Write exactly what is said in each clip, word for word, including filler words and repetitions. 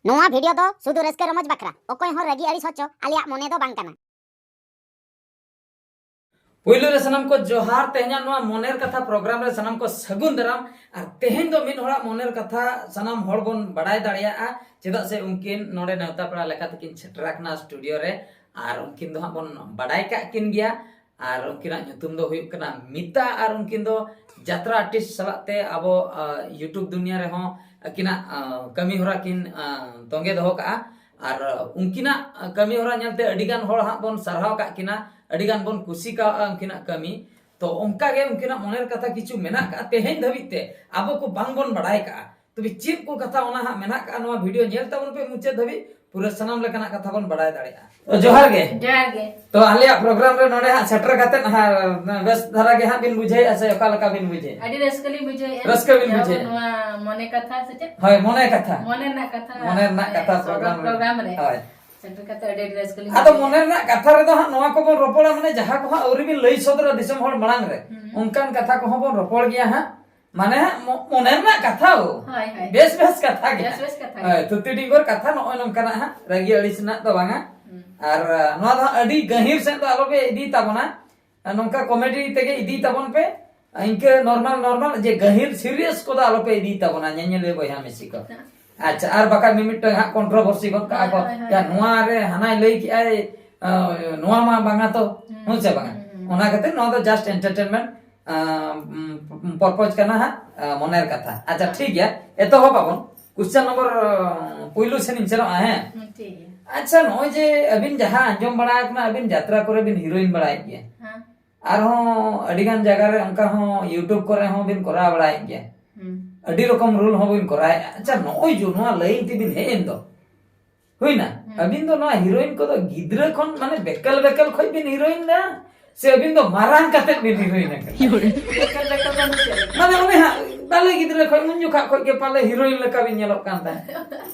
ᱱᱚᱣᱟ ᱵᱷᱤᱰᱤᱭᱳ ᱫᱚ ᱥᱩᱫᱷᱩ ᱨᱟᱹᱥᱠᱟᱹ ᱨᱚᱢᱚᱡᱽ ᱵᱟᱠᱷᱨᱟ, ᱚᱠᱚᱭ ᱦᱚᱸ ᱨᱟᱹᱜᱤ ᱟᱹᱲᱤᱥ ᱦᱚᱪᱚ ᱟᱞᱮᱭᱟᱜ ᱢᱚᱱᱮ ᱫᱚ ᱵᱟᱝ ᱠᱟᱱᱟ᱾ ᱯᱩᱭᱞᱩ ᱨᱮ ᱥᱟᱱᱟᱢ ᱠᱚ ᱡᱚᱦᱟᱨ᱾ ᱛᱮᱦᱮᱧᱟᱜ ᱱᱚᱣᱟ ᱢᱚᱱᱮᱨ ᱠᱟᱛᱷᱟ ᱯᱨᱳᱜᱨᱟᱢ ᱨᱮ ᱥᱟᱱᱟᱢ ᱠᱚ ᱥᱟᱹᱜᱩᱱ ᱫᱟᱨᱟᱢ᱾ ᱟᱨ ᱛᱮᱦᱮᱧ ᱫᱚ ᱢᱤᱫ ᱦᱚᱲᱟᱜ ᱢᱚᱱᱮᱨ ᱠᱟᱛᱷᱟ ᱥᱟᱱᱟᱢ ᱦᱚᱲ ᱵᱚᱱ ᱵᱟᱲᱟᱭ ᱫᱟᱲᱮᱭᱟᱜᱼᱟ, ᱪᱮᱫᱟᱜ ᱥᱮ ᱩᱱᱠᱤᱱ ᱱᱚᱰᱮ ᱱᱮᱣᱛᱟ ᱯᱮᱲᱟ ᱞᱮᱠᱟ ᱛᱮᱠᱤᱱ ᱥᱮᱴᱮᱨ ᱟᱠᱟᱱᱟ ᱥᱴᱩᱰᱤᱭᱳ ᱨᱮ᱾ ᱟᱨ ᱩᱱᱠᱤᱱ ᱫᱚ ᱦᱟᱸᱜ ᱵᱚᱱ ᱵᱟᱰᱟᱭ ᱠᱟᱜ ᱠᱤᱱ ᱜᱮᱭᱟ᱾ ᱟᱨ ᱩᱱᱠᱤᱱᱟᱜ ᱧᱩᱛᱩᱢ ᱫᱚ ᱦᱩᱭᱩᱜ ᱠᱟᱱᱟ ᱢᱤᱛᱟ᱾ ᱟᱨ ᱩᱱᱠᱤᱱ ᱫᱚ ᱡᱟᱛᱨᱟ ᱟᱨᱴᱤᱥᱴ ᱥᱟᱞᱟᱜ ᱛᱮ ᱟᱵᱚ, ᱟ, YouTube ᱫᱩᱱᱤᱭᱟᱹ ᱨᱮᱦᱚᱸ ᱟᱹᱠᱤᱱᱟᱜ, ᱟ, ᱠᱟᱹᱢᱤ ᱦᱚᱨᱟ ᱠᱤᱱ, ᱟ, ᱛᱚᱸᱜᱮ ᱫᱚᱦᱚ ᱠᱟᱜᱼᱟ᱾ ᱟᱨ ᱩᱱᱠᱤᱱᱟᱜ ᱠᱟᱹᱢᱤ ᱦᱚᱨᱟ ᱧᱮᱞᱛᱮ ᱟᱹᱰᱤ ᱜᱟᱱ ᱦᱚᱲ ᱦᱟᱸᱜ ᱵᱚᱱ ᱥᱟᱨᱦᱟᱣ ᱠᱟᱜ ᱠᱤᱱᱟ, ᱟᱹᱰᱤ ᱜᱟᱱ ᱵᱚᱱ ᱠᱩᱥᱤ ᱠᱟᱣᱟᱜᱼᱟ ᱩᱱᱠᱤᱱᱟᱜ ᱠᱟᱹᱢᱤ᱾ ᱛᱚ ᱚᱱᱠᱟ ᱜᱮ ᱩᱱᱠᱤᱱᱟᱜ ᱢᱚᱱᱮᱨ ᱠᱟᱛᱷᱟ ᱠᱤᱪᱷᱩ ᱢᱮᱱᱟᱜ ᱠᱟᱜᱼᱟ ᱛᱮᱦᱮᱧ ᱫᱷᱟᱹᱵᱤᱡ ᱛᱮ ᱟᱵᱚ ᱠᱚ ᱵᱟᱝ ᱵᱚᱱ ᱵᱟᱲᱟᱭ ᱠᱟᱜᱼᱟ᱾ ᱛᱚᱵᱮ ᱪᱮᱫ ᱠᱚ ᱠᱟᱛᱷᱟ ᱚᱱᱟ ᱦᱟᱸᱜ ᱢᱮᱱᱟᱜ ᱠᱟᱜᱼᱟ, ᱱᱚᱣᱟ ᱵᱷᱤᱰᱤᱭᱳ ᱧᱮᱞ ᱛᱟᱵᱚᱱ ᱯᱮ ᱢᱩᱪᱟᱹᱫ ᱫᱷᱟᱹᱵᱤᱡ, ᱯᱩᱨᱟᱹ ᱥᱟᱱᱟᱢ ᱞᱮᱠᱟᱱᱟᱜ ᱠᱟᱛᱷᱟ ᱵᱚᱱ ᱵᱟᱲᱟᱭ ᱫᱟᱲᱮᱭᱟᱜᱼᱟ᱾ ᱛᱚ ᱡᱚᱦᱟᱨ ᱜᱮ᱾ ᱡᱚᱦᱟᱨ ᱜᱮ᱾ ᱛᱚ ᱟᱞᱮᱭᱟᱜ ᱯᱨᱳᱜᱨᱟᱢ ᱨᱮ ᱱᱚᱰᱮ ᱦᱟᱸᱜ ᱥᱮᱴᱮᱨ ᱠᱟᱛᱮᱫ ᱦᱟᱸᱜ ᱵᱮᱥ ᱫᱷᱟᱨᱟ ᱜᱮ ᱦᱟᱸᱜ ᱵᱤᱱ ᱵᱩᱡᱷᱟᱹᱣᱮᱫᱼᱟ ᱥᱮ ᱚᱠᱟ ᱞᱮᱠᱟ ᱵᱤᱱ ᱵᱩᱡᱷᱟᱹᱣᱮᱫᱼᱟ? ᱟᱹᱰᱤ ᱨᱟᱹᱥᱠᱟᱹ ᱞᱤᱧ ᱵᱩᱡᱷᱟᱹᱣᱮᱫᱼᱟ᱾ ᱨᱟᱹᱥᱠᱟᱹ ᱵᱤᱱ ᱡᱟᱦᱟᱸ ᱵᱩᱡᱷᱟᱹᱣᱮᱫᱼᱟ? ᱱᱚᱣᱟ ᱢᱚᱱᱮ ᱠᱟᱛᱷᱟ ᱥᱮ ᱪᱮᱫ? ᱦᱳᱭ, ᱢᱚᱱᱮ ᱠᱟᱛᱷᱟ᱾ ᱢᱚᱱᱮ ᱨᱮᱱᱟᱜ ᱠᱟᱛᱷᱟ᱾ ᱢᱚᱱᱮ ᱨᱮᱱᱟᱜ ᱢᱟᱱᱮ ᱠᱟᱛᱷᱟ ᱥᱚᱫᱚᱨ ᱯᱨᱳᱜᱨᱟᱢ ᱨᱮ᱾ ᱯᱨᱳᱜᱨᱟᱢ ᱨᱮ᱾ ᱦᱳᱭ᱾ ᱥᱮᱴᱮᱨ ᱠᱟᱛᱮ ᱟᱹᱰᱤ ᱟᱹᱰᱤ ᱨᱟᱹᱥᱠᱟᱹ ᱞᱤᱧ ᱟᱫᱚ ᱵᱩᱡᱷᱟᱹᱣᱮᱫᱼᱟ᱾ ᱢᱚᱱᱮ ᱨᱮᱱᱟᱜ ᱠᱟᱛᱷᱟ ᱨᱮᱫᱚ ᱦᱟᱸᱜ ᱱᱚᱣᱟ ᱠᱚᱵᱚᱱ ᱨᱚᱯᱚᱲᱟ, ᱢᱟᱱᱮ ᱡᱟᱦᱟᱸ ᱠᱚ ᱦᱟᱸᱜ ᱟᱹᱣᱨᱤ ᱵᱤᱱ ᱞᱟᱹᱭ ᱥᱚᱫᱚᱨᱟ ᱫᱤᱥᱚᱢ ᱦᱚᱲ ᱢᱟᱲᱟᱝ ᱨᱮ, ᱦᱩᱸ᱾ ᱚᱱᱠᱟᱱ ᱠᱟᱛᱷᱟ ᱠᱚᱦᱚᱸ ᱵᱚᱱ ᱨᱚᱯᱚᱲ ᱜᱮᱭᱟ ᱦᱟᱸᱜ᱾ ᱢᱟᱱᱮ ᱦᱟᱸᱜ ᱢᱚ-, ᱢᱚᱱᱮ ᱨᱮᱱᱟᱜ ᱠᱟᱛᱷᱟ ᱦᱳ᱾ ᱦᱳᱭ, ᱦᱳᱭ᱾ ᱵᱮᱥ ᱵᱮᱥ ᱠᱟᱛᱷᱟ ᱜᱮ ᱵᱮᱥ ᱦᱟᱸᱜ᱾ ᱵᱮᱥ ᱠᱟᱛᱷᱟ ᱜᱮ᱾ ᱦᱳᱭ, ᱛᱷᱩᱛᱤ ᱰᱤᱸᱜᱚᱨ ᱠᱟᱛᱷᱟ ᱱᱚᱜᱼᱚᱭ ᱱᱚᱝᱠᱟᱱᱟᱜ ᱦᱟᱸᱜ, ᱨᱟᱹᱜᱤ ᱟᱹᱲᱤᱥ ᱨᱮᱱᱟᱜ ᱫᱚ ᱵᱟᱝᱟ᱾ ᱦᱩᱸ᱾ ᱟᱨ, ᱟ, ᱱᱚᱣᱟ ᱫᱚ ᱦᱟᱸᱜ ᱟᱹᱰᱤ ᱜᱟᱹᱦᱤᱨ ᱥᱮᱫ ᱫᱚ ᱟᱞᱚ ᱯᱮ ᱤᱫᱤ ᱛᱟᱵᱚᱱᱟ᱾ ᱟᱨ ᱱᱚᱝᱠᱟ ᱠᱚᱢᱮᱰᱤ ᱛᱮᱜᱮ ᱤᱫᱤ ᱛᱟᱵᱚᱱ ᱯᱮ᱾ ᱤᱱᱠᱟᱹ ᱱᱚᱨᱢᱟᱞ ᱱᱚᱨᱢᱟᱞ ᱡᱮ ᱜᱟᱹᱦᱤᱨ ᱥᱤᱨᱤᱭᱟᱥ ᱠᱚᱫᱚ ᱟᱞᱚ ᱯᱮ ᱤᱫᱤ ᱛᱟᱵᱚᱱᱟ ᱧᱮᱧᱮᱞᱤᱭᱟᱹ ᱵᱚᱭᱦᱟ ᱢᱤᱥᱤ ᱠᱚ᱾ ᱟᱪᱪᱷᱟ, ᱟᱨ ᱵᱟᱠᱷᱟᱡ ᱢᱤᱢᱤᱫᱴᱟᱝ ᱦᱟᱸᱜ ᱠᱚᱱᱴᱨᱳᱵᱷᱟᱨᱥᱤ ᱜᱚᱫ ᱠᱟᱜᱼᱟ ᱠᱚ, ᱦᱳᱭ, ᱦᱳᱭ, ᱦᱳᱭ᱾ "ᱭᱟ, ᱱᱚᱣᱟ ᱨᱮ ᱦᱟᱱᱟᱭ ᱞᱟᱹᱭ ᱠᱮᱜᱼᱟᱭ, ᱟ, ᱱᱚᱣᱟ ᱢᱟ ᱵᱟᱝᱟ ᱛᱚ", ᱦᱩᱸ, ᱦᱩᱸ ᱥᱮ ᱵᱟᱝᱟ? ᱦᱩᱸ, ᱦᱩᱸ, ᱦᱩᱸ᱾ ᱚᱱᱟ ᱠᱷᱟᱹᱛᱤᱨ ᱱᱚᱣᱟ ᱫᱚ just entertainment, ᱟ, ᱩᱢ, purpose ᱠᱟᱱᱟ ᱦᱟᱸᱜ, ᱟ, ᱢᱚᱱᱮᱨ ᱠᱟᱛᱷᱟ᱾ ᱟᱪᱪᱷᱟ, ᱦᱮᱸ᱾ ᱴᱷᱤᱠ ᱜᱮᱭᱟ, ᱮᱛᱚᱦᱚᱵ ᱟᱵᱚᱱ᱾ Question number, ᱟ, ᱯᱩᱭᱞᱩ ᱥᱮᱱ ᱤᱧ ᱥᱮᱱᱚᱜᱼᱟ, ᱦᱮᱸ? ᱦᱩᱸ, ᱴᱷᱤᱠ ᱜᱮᱭᱟ᱾ ᱟᱪᱪᱷᱟ, ᱱᱚᱜᱼᱚᱭ ᱡᱮ ᱟᱹᱵᱤᱱ ᱡᱟᱦᱟᱸ ᱟᱸᱡᱚᱢ ᱵᱟᱲᱟ ᱟᱠᱟᱱᱟ, ᱟᱹᱵᱤᱱ ᱡᱟᱛᱨᱟ ᱠᱚᱨᱮ ᱵᱤᱱ heroine ᱵᱟᱲᱟᱭᱮᱫ ᱜᱮᱭᱟ᱾ ᱦᱮᱸ᱾ ᱟᱨᱦᱚᱸ ᱟᱹᱰᱤ ᱜᱟᱱ ᱡᱟᱭᱜᱟ ᱨᱮ ᱚᱱᱠᱟ ᱦᱚᱸ YouTube ᱠᱚᱨᱮ ᱦᱚᱸ ᱵᱤᱱ ᱠᱚᱨᱟᱣ ᱵᱟᱲᱟᱭᱮᱫ ᱜᱮᱭᱟ᱾ ᱦᱩᱸ᱾ ᱟᱹᱰᱤ ᱨᱚᱠᱚᱢ role ᱦᱚᱸ ᱵᱤᱱ ᱠᱚᱨᱟᱣᱮᱫᱼᱟ᱾ ᱟᱪᱪᱷᱟ, ᱱᱚᱜᱼᱚᱭ ᱡᱮ ᱱᱚᱣᱟ line ᱛᱮᱵᱤᱱ ᱦᱮᱡ ᱮᱱ ᱫᱚ, ᱦᱩᱭᱱᱟ? ᱦᱩᱸ᱾ ᱟᱹᱵᱤᱱ ᱫᱚ ᱱᱚᱣᱟ heroine ᱠᱚᱫᱚ ᱜᱤᱫᱽᱨᱟᱹ ᱠᱷᱚᱱ, ᱢᱟᱱᱮ, ᱵᱮᱠᱟᱞ ᱵᱮᱠᱟᱞ ᱠᱷᱚᱡ ᱵᱤᱱ heroine ᱫᱟ, ᱥᱮ ᱟᱹᱵᱤᱱ ᱫᱚ ᱢᱟᱨᱟᱝ ᱠᱟᱛᱮ ᱵᱤᱱ ᱦᱤᱨᱳᱭᱤᱱ ᱟᱠᱟᱱᱟ? ᱢᱟᱱᱮ ᱚᱱᱮ ᱦᱟᱸᱜ ᱵᱟᱞᱮ ᱜᱤᱫᱽᱨᱟᱹ ᱠᱷᱚᱱ ᱩᱱ ᱡᱚᱠᱷᱟᱜ ᱠᱷᱚᱱ ᱜᱮ ᱯᱟᱞᱮ ᱦᱤᱨᱳᱭᱤᱱ ᱞᱮᱠᱟ ᱵᱤᱱ ᱧᱮᱞᱚᱜ ᱠᱟᱱ ᱛᱟᱦᱮᱸᱫ᱾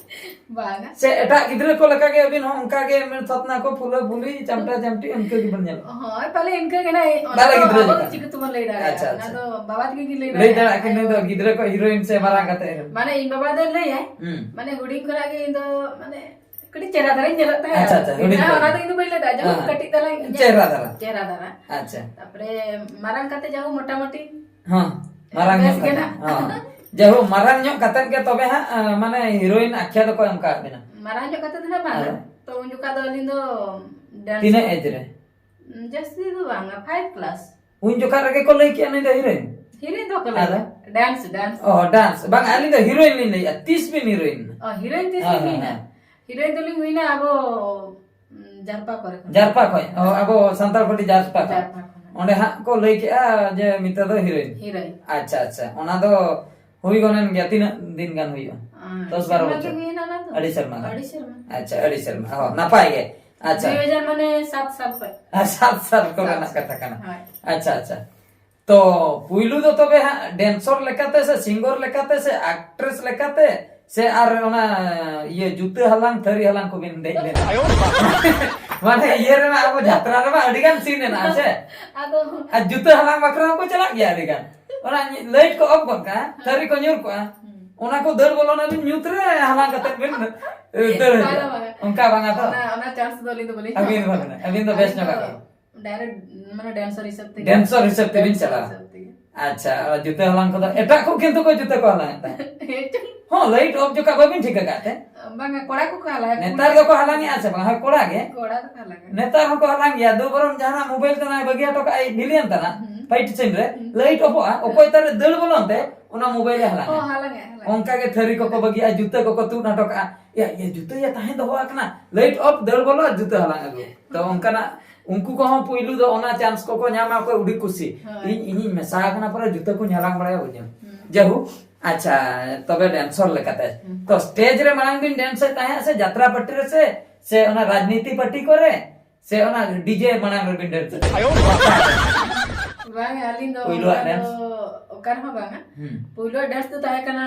ᱵᱟᱝᱟ᱾ ᱥᱮ ᱮᱴᱟᱜ ᱜᱤᱫᱽᱨᱟᱹ ᱠᱚ ᱞᱮᱠᱟ ᱜᱮ ᱟᱹᱵᱤᱱ ᱦᱚᱸ ᱚᱱᱠᱟ ᱜᱮ ᱢᱮᱫ ᱛᱷᱚᱛᱱᱟ ᱠᱚ ᱯᱷᱩᱞᱟᱹ ᱯᱷᱩᱞᱤ ᱪᱟᱢᱴᱟ ᱪᱟᱢᱴᱤ ᱚᱱᱠᱟ ᱜᱮᱵᱚᱱ ᱧᱮᱞᱚᱜᱼᱟ? ᱦᱳᱭ, ᱯᱟᱞᱮ ᱤᱱᱠᱟᱹ ᱜᱮ ᱱᱟᱜ, ᱚᱱᱟ ᱵᱟᱞᱮ ᱫᱚ ᱜᱤᱫᱽᱨᱟᱹ ᱟᱵᱚ ᱫᱚ ᱞᱮᱠᱟ᱾ ᱪᱤᱠᱟᱹ ᱛᱮᱵᱚᱱ ᱞᱟᱹᱭ ᱫᱟᱲᱮᱭᱟᱜᱼᱟ? ᱟᱪᱪᱷᱟ, ᱟᱪᱪᱷᱟ᱾ ᱚᱱᱟ ᱫᱚ ᱵᱟᱵᱟ ᱛᱟᱹᱠᱤᱱ ᱠᱤᱱ ᱞᱟᱹᱭ ᱞᱟᱹᱭ ᱫᱟᱲᱮᱭᱟᱜᱼᱟ᱾ ᱫᱟᱲᱮᱭᱟᱜᱼᱟ ᱠᱤᱱ, ᱱᱩᱭ ᱫᱚ ᱜᱤᱫᱽᱨᱟᱹ ᱠᱚ ᱦᱤᱨᱳᱭᱤᱱ ᱥᱮ ᱢᱟᱨᱟᱝ ᱠᱟᱛᱮ ᱦᱤᱨᱳᱭᱤᱱ? ᱢᱟᱱᱮ ᱤᱧ ᱵᱟᱵᱟ ᱫᱚᱭ ᱞᱟᱹᱭᱟᱭ, ᱦᱩᱸ᱾ ᱢᱟᱱᱮ ᱦᱩᱰᱤᱧ ᱠᱷᱚᱱᱟᱜ ᱜᱮ ᱤᱧ ᱫᱚ ᱢᱟᱱᱮ ᱠᱟᱹᱴᱤᱡ ᱪᱮᱦᱨᱟ ᱫᱷᱟᱨᱟᱧ ᱧᱮᱞᱚᱜ ᱛᱟᱦᱮᱸᱫ᱾ ᱟᱪᱪᱷᱟ, ᱟᱪᱪᱷᱟ, ᱦᱩᱰᱤᱧ ᱚᱱᱟ ᱠᱷᱚᱱ᱾ ᱫᱚ ᱤᱧ ᱫᱚ ᱵᱟᱹᱧ ᱞᱟᱹᱭ ᱫᱟ, ᱡᱮᱢᱚᱱ ᱦᱮᱸ᱾ ᱠᱟᱹᱴᱤᱡ ᱛᱟᱞᱟᱝ ᱤᱧᱟᱹᱜ ᱪᱮᱦᱨᱟ ᱫᱷᱟᱨᱟ᱾ ᱪᱮᱦᱨᱟ ᱫᱷᱟᱨᱟ᱾ ᱟᱪᱪᱷᱟ᱾ ᱛᱟᱯᱚᱨᱮ ᱢᱟᱨᱟᱝ ᱠᱟᱛᱮ ᱡᱟᱦᱳ ᱢᱚᱴᱟᱢᱩᱴᱤ ᱦᱮᱸ, ᱢᱟᱨᱟᱝ ᱵᱮᱥ ᱧᱚᱜ ᱜᱮ ᱠᱟᱛᱮ᱾ ᱱᱟᱜ᱾ ᱦᱮᱸ᱾ ᱡᱟᱦᱳ, ᱢᱟᱨᱟᱝ ᱧᱚᱜ ᱠᱟᱛᱮ ᱜᱮ ᱛᱚᱵᱮ ᱦᱟᱸᱜ, ᱮ, ᱢᱟᱱᱮ ᱦᱤᱨᱳᱭᱤᱱ ᱟᱠᱷᱭᱟ ᱫᱚᱠᱚ ᱮᱢ ᱠᱟᱜ ᱵᱤᱱᱟ᱾ ᱢᱟᱨᱟᱝ ᱧᱚᱜ ᱠᱟᱛᱮ ᱫᱚ ᱱᱟᱜ ᱵᱟᱝ᱾ ᱟᱫᱚ? ᱛᱚ ᱩᱱ ᱡᱚᱠᱷᱟ ᱫᱚ ᱟᱹᱞᱤᱧ ᱫᱚ dance ᱛᱤᱱᱟᱹᱜ age ᱨᱮ? ᱡᱟᱹᱥᱛᱤ ᱫᱚ ᱵᱟᱝᱟ, five class᱾ ᱩᱱ ᱡᱚᱠᱷᱟ ᱨᱮᱜᱮ ᱠᱚ ᱞᱟᱹᱭ ᱠᱮᱜᱼᱟ ᱱᱩᱭ ᱫᱚ ᱦᱤᱨᱳᱭᱤᱱ? ᱦᱤᱨᱳᱭᱤᱱ ᱫᱚ ᱠᱚ ᱞᱟᱹᱭ ᱟᱫᱚ? ᱠᱮᱜᱼᱟ᱾ Dance, dance᱾ ᱚ, dance᱾ ᱵᱟᱝ, ᱟᱹᱞᱤᱧ ᱫᱚ ᱦᱤᱨᱳᱭᱤᱱ ᱞᱤᱧ ᱞᱟᱹᱭᱮᱜᱼᱟ᱾ ᱛᱤᱥ ᱵᱤᱱ ᱦᱤᱨᱳᱭᱤᱱ? ᱚ, ᱦᱤᱨᱳᱭᱤᱱ ᱛᱤᱥ ᱦᱮᱸ, ᱵᱤᱱ ᱦᱮᱸ, ᱦᱩᱭᱱᱟ? ᱦᱮᱸ᱾ ᱦᱤᱨᱳᱭᱤᱱ ᱫᱚᱞᱤᱧ ᱦᱩᱭᱱᱟ ᱟᱵᱚ, ᱩᱸ, ᱡᱟᱨᱯᱟ ᱠᱚᱨᱮ ᱠᱷᱚᱱ᱾ ᱡᱟᱨᱯᱟ ᱠᱷᱚᱱ? ᱚ, ᱟᱵᱚ ᱥᱟᱱᱛᱟᱲ ᱯᱟᱹᱴᱤ ᱡᱟᱨᱯᱟ ᱠᱷᱚᱱ᱾ ᱡᱟᱨᱯᱟ ᱠᱷᱚᱱ᱾ ᱚᱸᱰᱮ ᱦᱟᱸᱜ ᱠᱚ ᱞᱟᱹᱭ ᱠᱮᱜᱼᱟ ᱡᱮ ᱢᱤᱛᱟᱹ ᱫᱚ ᱦᱤᱨᱳᱭᱤᱱ᱾ ᱦᱤᱨᱳᱭᱤᱱ᱾ ᱟᱪᱪᱷᱟ, ᱟᱪᱪᱷᱟ᱾ ᱚᱱᱟ ᱫᱚ ᱦᱩᱭ ᱜᱚᱱᱮᱱ ᱜᱮᱭᱟ, ᱛᱤᱱᱟᱹᱜ ᱫᱤᱱ ᱜᱟᱱ ᱦᱩᱭᱩᱜᱼᱟ? ᱟᱸ, ᱫᱚᱥ ᱵᱟᱨᱚ ᱥᱮᱨᱢᱟ ᱜᱮ ᱵᱚᱪᱷᱚᱨ? ᱦᱩᱭᱱᱟ ᱚᱱᱟ ᱫᱚ᱾ ᱟᱹᱰᱤ ᱥᱮᱨᱢᱟ ᱜᱟᱱ? ᱟᱹᱰᱤ ᱥᱮᱨᱢᱟ᱾ ᱟᱪᱪᱷᱟ, ᱟᱹᱰᱤ ᱥᱮᱨᱢᱟ᱾ ᱚ, ᱱᱟᱯᱟᱭ ᱜᱮ᱾ ᱟᱪᱪᱷᱟ᱾ ᱫᱩᱭ ᱦᱟᱡᱟᱨ ᱢᱟᱱᱮ ᱥᱟᱛ ᱥᱟᱞ ᱠᱷᱚᱱ᱾ ᱟᱨ ᱥᱟᱛ ᱥᱟᱞ ᱠᱚᱨᱮᱱᱟᱜ ᱥᱟᱛ ᱥᱟᱞ᱾ ᱠᱟᱛᱷᱟ ᱠᱟᱱᱟ᱾ ᱦᱳᱭ᱾ ᱟᱪᱪᱷᱟ, ᱟᱪᱪᱷᱟ᱾ ᱛᱚ, ᱯᱩᱭᱞᱩ ᱫᱚ ᱛᱚᱵᱮ ᱦᱟᱸᱜ dancer ᱞᱮᱠᱟᱛᱮ ᱥᱮ singer ᱞᱮᱠᱟᱛᱮ ᱥᱮ actress ᱞᱮᱠᱟᱛᱮ ᱥᱮ ᱟᱨ ᱚᱱᱟ ᱤᱭᱟᱹ ᱡᱩᱛᱟᱹ ᱦᱟᱞᱟᱝ, ᱛᱷᱟᱹᱨᱤ ᱦᱟᱞᱟᱝ ᱠᱚᱵᱤᱱ ᱫᱮᱡ ᱞᱮᱱᱟ? ᱢᱟᱱᱮ ᱤᱭᱟᱹ ᱨᱮᱢᱟ ᱟᱵᱚ ᱡᱟᱛᱨᱟ ᱨᱮᱢᱟ ᱟᱹᱰᱤ ᱜᱟᱱ scene ᱦᱮᱱᱟᱜᱼᱟ ᱥᱮ? ᱟᱫᱚ ᱟᱨ ᱡᱩᱛᱟᱹ ᱦᱟᱞᱟᱝ ᱵᱟᱠᱷᱨᱟ ᱦᱚᱸᱠᱚ ᱪᱟᱞᱟᱜ ᱜᱮᱭᱟ ᱟᱹᱰᱤ ᱜᱟᱱ᱾ ᱚᱱᱟ light ᱠᱚ off ᱜᱚᱫ ᱠᱟᱜᱼᱟ, ᱛᱷᱟᱹᱨᱤ ᱠᱚ ᱧᱩᱨ ᱠᱚᱜᱼᱟ᱾ ᱦᱩᱸ᱾ ᱚᱱᱟ ᱠᱚ ᱫᱟᱹᱲ ᱵᱚᱞᱚᱱᱟᱵᱤᱱ ᱧᱩᱛ ᱨᱮ, ᱦᱟᱞᱟᱝ ᱠᱟᱛᱮ ᱵᱤᱱ, ᱮ, ᱫᱟᱹᱲ ᱦᱤᱡᱩᱜᱼᱟ᱾ ᱵᱟᱝᱟ, ᱵᱟᱝᱟ᱾ ᱚᱱᱠᱟ ᱵᱟᱝᱟ ᱛᱚ? ᱚᱱᱟ, ᱚᱱᱟ chance ᱫᱚ ᱟᱹᱞᱤᱧ ᱫᱚ ᱵᱟᱹᱞᱤᱧ ᱟᱹᱵᱤᱱ ᱧᱟᱢ ᱵᱟᱝᱟ, ᱟᱹᱵᱤᱱ ᱫᱚ ᱵᱮᱥ ᱟᱹᱞᱤᱧ ᱧᱚᱜ ᱫᱚ ᱟᱹᱵᱤᱱ᱾ Direct, ᱢᱟᱱᱮ, dancer ᱦᱤᱥᱟᱹᱵ ᱛᱮᱜᱮ᱾ Dancer ᱦᱤᱥᱟᱹᱵ ᱛᱮᱵᱤᱱ dancer ᱪᱟᱞᱟᱜᱼᱟ᱾ ᱦᱤᱥᱟᱹᱵ ᱛᱮᱜᱮ᱾ ᱟᱪᱪᱷᱟ, ᱟᱨ ᱡᱩᱛᱟᱹ ᱦᱟᱞᱟᱝ ᱠᱚᱫᱚ ᱮᱴᱟᱜ ᱠᱚ ᱠᱤᱱᱛᱩ ᱠᱚ ᱡᱩᱛᱟᱹ ᱠᱚ ᱦᱟᱞᱟᱝ ᱮᱫ ᱛᱟᱦᱮᱸᱫ᱾ ᱦᱮᱸ ᱪᱚᱝ᱾ ᱦᱚᱸ, light off ᱡᱚᱠᱷᱟ ᱵᱟᱹᱵᱤᱱ ᱴᱷᱤᱠᱟᱹ ᱠᱟᱜ ᱛᱮ? ᱵᱟᱝᱟ, ᱠᱚᱲᱟ ᱠᱚᱠᱚ ᱦᱟᱞᱟᱝᱟ, ᱱᱮᱛᱟᱨ ᱠᱩᱲᱤ ᱫᱚᱠᱚ ᱦᱟᱞᱟᱝᱮᱜᱼᱟ ᱥᱮ ᱵᱟᱝ? ᱦᱳᱭ, ᱠᱚᱲᱟ ᱜᱮ᱾ ᱠᱚᱲᱟ ᱫᱚᱠᱚ ᱦᱟᱞᱟᱝᱟ᱾ ᱱᱮᱛᱟᱨ ᱦᱚᱸᱠᱚ ᱦᱟᱞᱟᱝ ᱜᱮᱭᱟ, ᱫᱩ ᱵᱚᱨᱚᱱ ᱡᱟᱦᱟᱱᱟᱜ mobile ᱛᱟᱱᱟᱭ ᱵᱟᱹᱜᱤ ᱦᱚᱴᱚ ᱠᱟᱜᱼᱟᱭ ᱵᱤᱞᱤᱭᱟᱱ ᱛᱟᱱᱟ, ᱦᱩᱸ᱾ Fight scene ᱨᱮ, ᱦᱩᱸ᱾ Light offᱚᱜᱼᱟ, ᱦᱩᱸ᱾ ᱚᱠᱚᱭ ᱛᱟᱨᱮ ᱫᱟᱹᱲ ᱵᱚᱞᱚᱱ ᱛᱮ, ᱚᱱᱟ mobile ᱮ ᱦᱟᱞᱟᱝᱟ᱾ ᱦᱚᱸ, ᱦᱟᱞᱟᱝᱟ, ᱦᱟᱞᱟᱝᱟ᱾ ᱚᱱᱠᱟ ᱜᱮ ᱛᱷᱟᱹᱨᱤ ᱠᱚᱠᱚ ᱵᱟᱹᱜᱤᱭᱟᱜᱼᱟ, ᱡᱩᱛᱟᱹ ᱠᱚᱠᱚ ᱛᱩᱫ ᱦᱚᱴᱚ ᱠᱟᱜᱼᱟ᱾ ᱭᱟ, ᱭᱟ, ᱡᱩᱛᱟᱹ ᱭᱟ ᱛᱟᱦᱮᱸ ᱫᱚᱦᱚ ᱟᱠᱟᱱᱟ, light off, ᱫᱟᱹᱲ ᱵᱚᱞᱚ ᱟᱨ ᱡᱩᱛᱟᱹ ᱦᱟᱞᱟᱝ ᱟᱹᱜᱩ᱾ ᱛᱚ ᱚᱱᱠᱟᱱᱟᱜ ᱩᱱᱠᱩ ᱠᱚᱦᱚᱸ ᱯᱩᱭᱞᱩ ᱫᱚ ᱚᱱᱟ chance ᱠᱚᱠᱚ ᱧᱟᱢᱟ, ᱚᱠᱚᱭ ᱟᱹᱰᱤ ᱠᱩᱥᱤ᱾ ᱦᱳᱭ᱾ ᱤᱧ, ᱤᱧᱤᱧ ᱢᱮᱥᱟ ᱟᱠᱟᱱᱟ, ᱯᱚᱨᱮ ᱡᱩᱛᱟᱹ ᱠᱚ ᱧᱟᱞᱟᱝ ᱵᱟᱲᱟᱭᱟ, ᱵᱩᱡᱷᱟᱹᱣ᱾ ᱦᱩᱸ᱾ ᱡᱟᱭᱦᱳᱠ, ᱟᱪᱪᱷᱟ, ᱛᱚᱵᱮ dancer ᱞᱮᱠᱟᱛᱮ᱾ ᱦᱩᱸ᱾ ᱛᱚ stage ᱨᱮ ᱢᱟᱲᱟᱝ ᱵᱤᱱ dance ᱮᱫ ᱛᱟᱦᱮᱸᱫ ᱥᱮ ᱡᱟᱛᱨᱟ party ᱨᱮ ᱥᱮ, ᱥᱮ ᱚᱱᱟ ᱨᱟᱡᱽᱱᱤᱛᱤ party ᱠᱚᱨᱮ? ᱥᱮ ᱚᱱᱟ ᱰᱤᱡᱮ ᱢᱟᱲᱟᱝ ᱨᱮᱵᱤᱱ ᱰᱮᱱᱥ? ᱵᱟᱝ, ᱟᱹᱞᱤᱧ ᱫᱚ ᱯᱩᱭᱞᱩᱣᱟᱜ ᱚᱱᱠᱟ ᱰᱮᱱᱥ? ᱫᱚ ᱚᱠᱟ ᱨᱮᱦᱚᱸ ᱵᱟᱝᱟ᱾ ᱦᱩᱸ᱾ ᱯᱩᱭᱞᱩᱣᱟᱜ ᱰᱮᱱᱥ ᱫᱚ ᱛᱟᱦᱮᱸ ᱠᱟᱱᱟ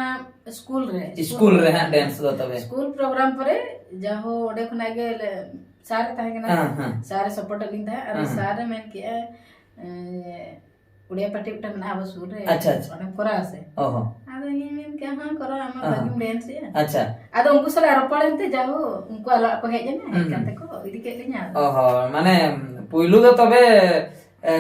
ᱥᱠᱩᱞ ᱨᱮ᱾ ᱥᱠᱩᱞ ᱨᱮ ᱦᱟᱸᱜ ᱰᱮᱱᱥ ᱫᱚ ᱛᱚᱵᱮ? ᱥᱠᱩᱞ ᱯᱨᱳᱜᱨᱟᱢ ᱯᱚᱨᱮ ᱡᱟᱦᱳ ᱚᱸᱰᱮ ᱠᱷᱚᱱᱟᱜ ᱜᱮ ᱞᱮ, ᱥᱟᱨ ᱮ ᱛᱟᱦᱮᱸ ᱠᱟᱱᱟ᱾ ᱦᱮᱸ, ᱦᱮᱸ᱾ ᱥᱟᱨ ᱮ ᱥᱟᱯᱳᱨᱴ ᱮᱫ ᱞᱤᱧ ᱛᱟᱦᱮᱸᱫ᱾ ᱟᱫᱚ ᱦᱮᱸ, ᱦᱮᱸ᱾ ᱥᱟᱨ ᱮ ᱢᱮᱱ ᱠᱮᱜᱼᱟ, ᱮ, ᱩᱲᱤᱭᱟ ᱯᱟᱹᱴᱤ ᱢᱤᱫᱴᱟᱝ ᱢᱮᱱᱟᱜᱼᱟ ᱟᱵᱚ ᱥᱩᱨ ᱨᱮ᱾ ᱟᱪᱪᱷᱟ, ᱟᱪᱪᱷᱟ᱾ ᱚᱸᱰᱮᱢ ᱠᱚᱨᱟᱣᱟ ᱥᱮ? ᱚ ᱦᱚᱸ᱾ ᱟᱫᱚ ᱤᱧᱤᱧ ᱢᱮᱱ ᱠᱮᱜᱼᱟ, ᱦᱚᱸ, ᱠᱚᱨᱟᱣ, ᱟᱢᱟᱜ ᱦᱮᱸ, ᱵᱷᱟᱹᱜᱤᱢ ᱦᱮᱸ᱾ ᱰᱮᱱᱥ ᱮᱜᱼᱟ᱾ ᱟᱪᱪᱷᱟ᱾ ᱟᱫᱚ ᱩᱱᱠᱩ ᱥᱟᱞᱟᱜ ᱨᱚᱯᱚᱲ ᱮᱱᱛᱮ ᱡᱟᱦᱳ ᱩᱱᱠᱩ ᱟᱞᱚᱣᱟᱜ ᱠᱚ ᱦᱮᱡ ᱮᱱᱟ, ᱦᱮᱡ ᱦᱩᱸ, ᱠᱟᱛᱮ ᱦᱩᱸ᱾ ᱠᱚ ᱤᱫᱤ ᱠᱮᱫ ᱞᱤᱧᱟ᱾ ᱚ ᱦᱚᱸ, ᱢᱟᱱᱮ ᱯᱩᱭᱞᱩ ᱫᱚ ᱛᱚᱵᱮ, ᱮ,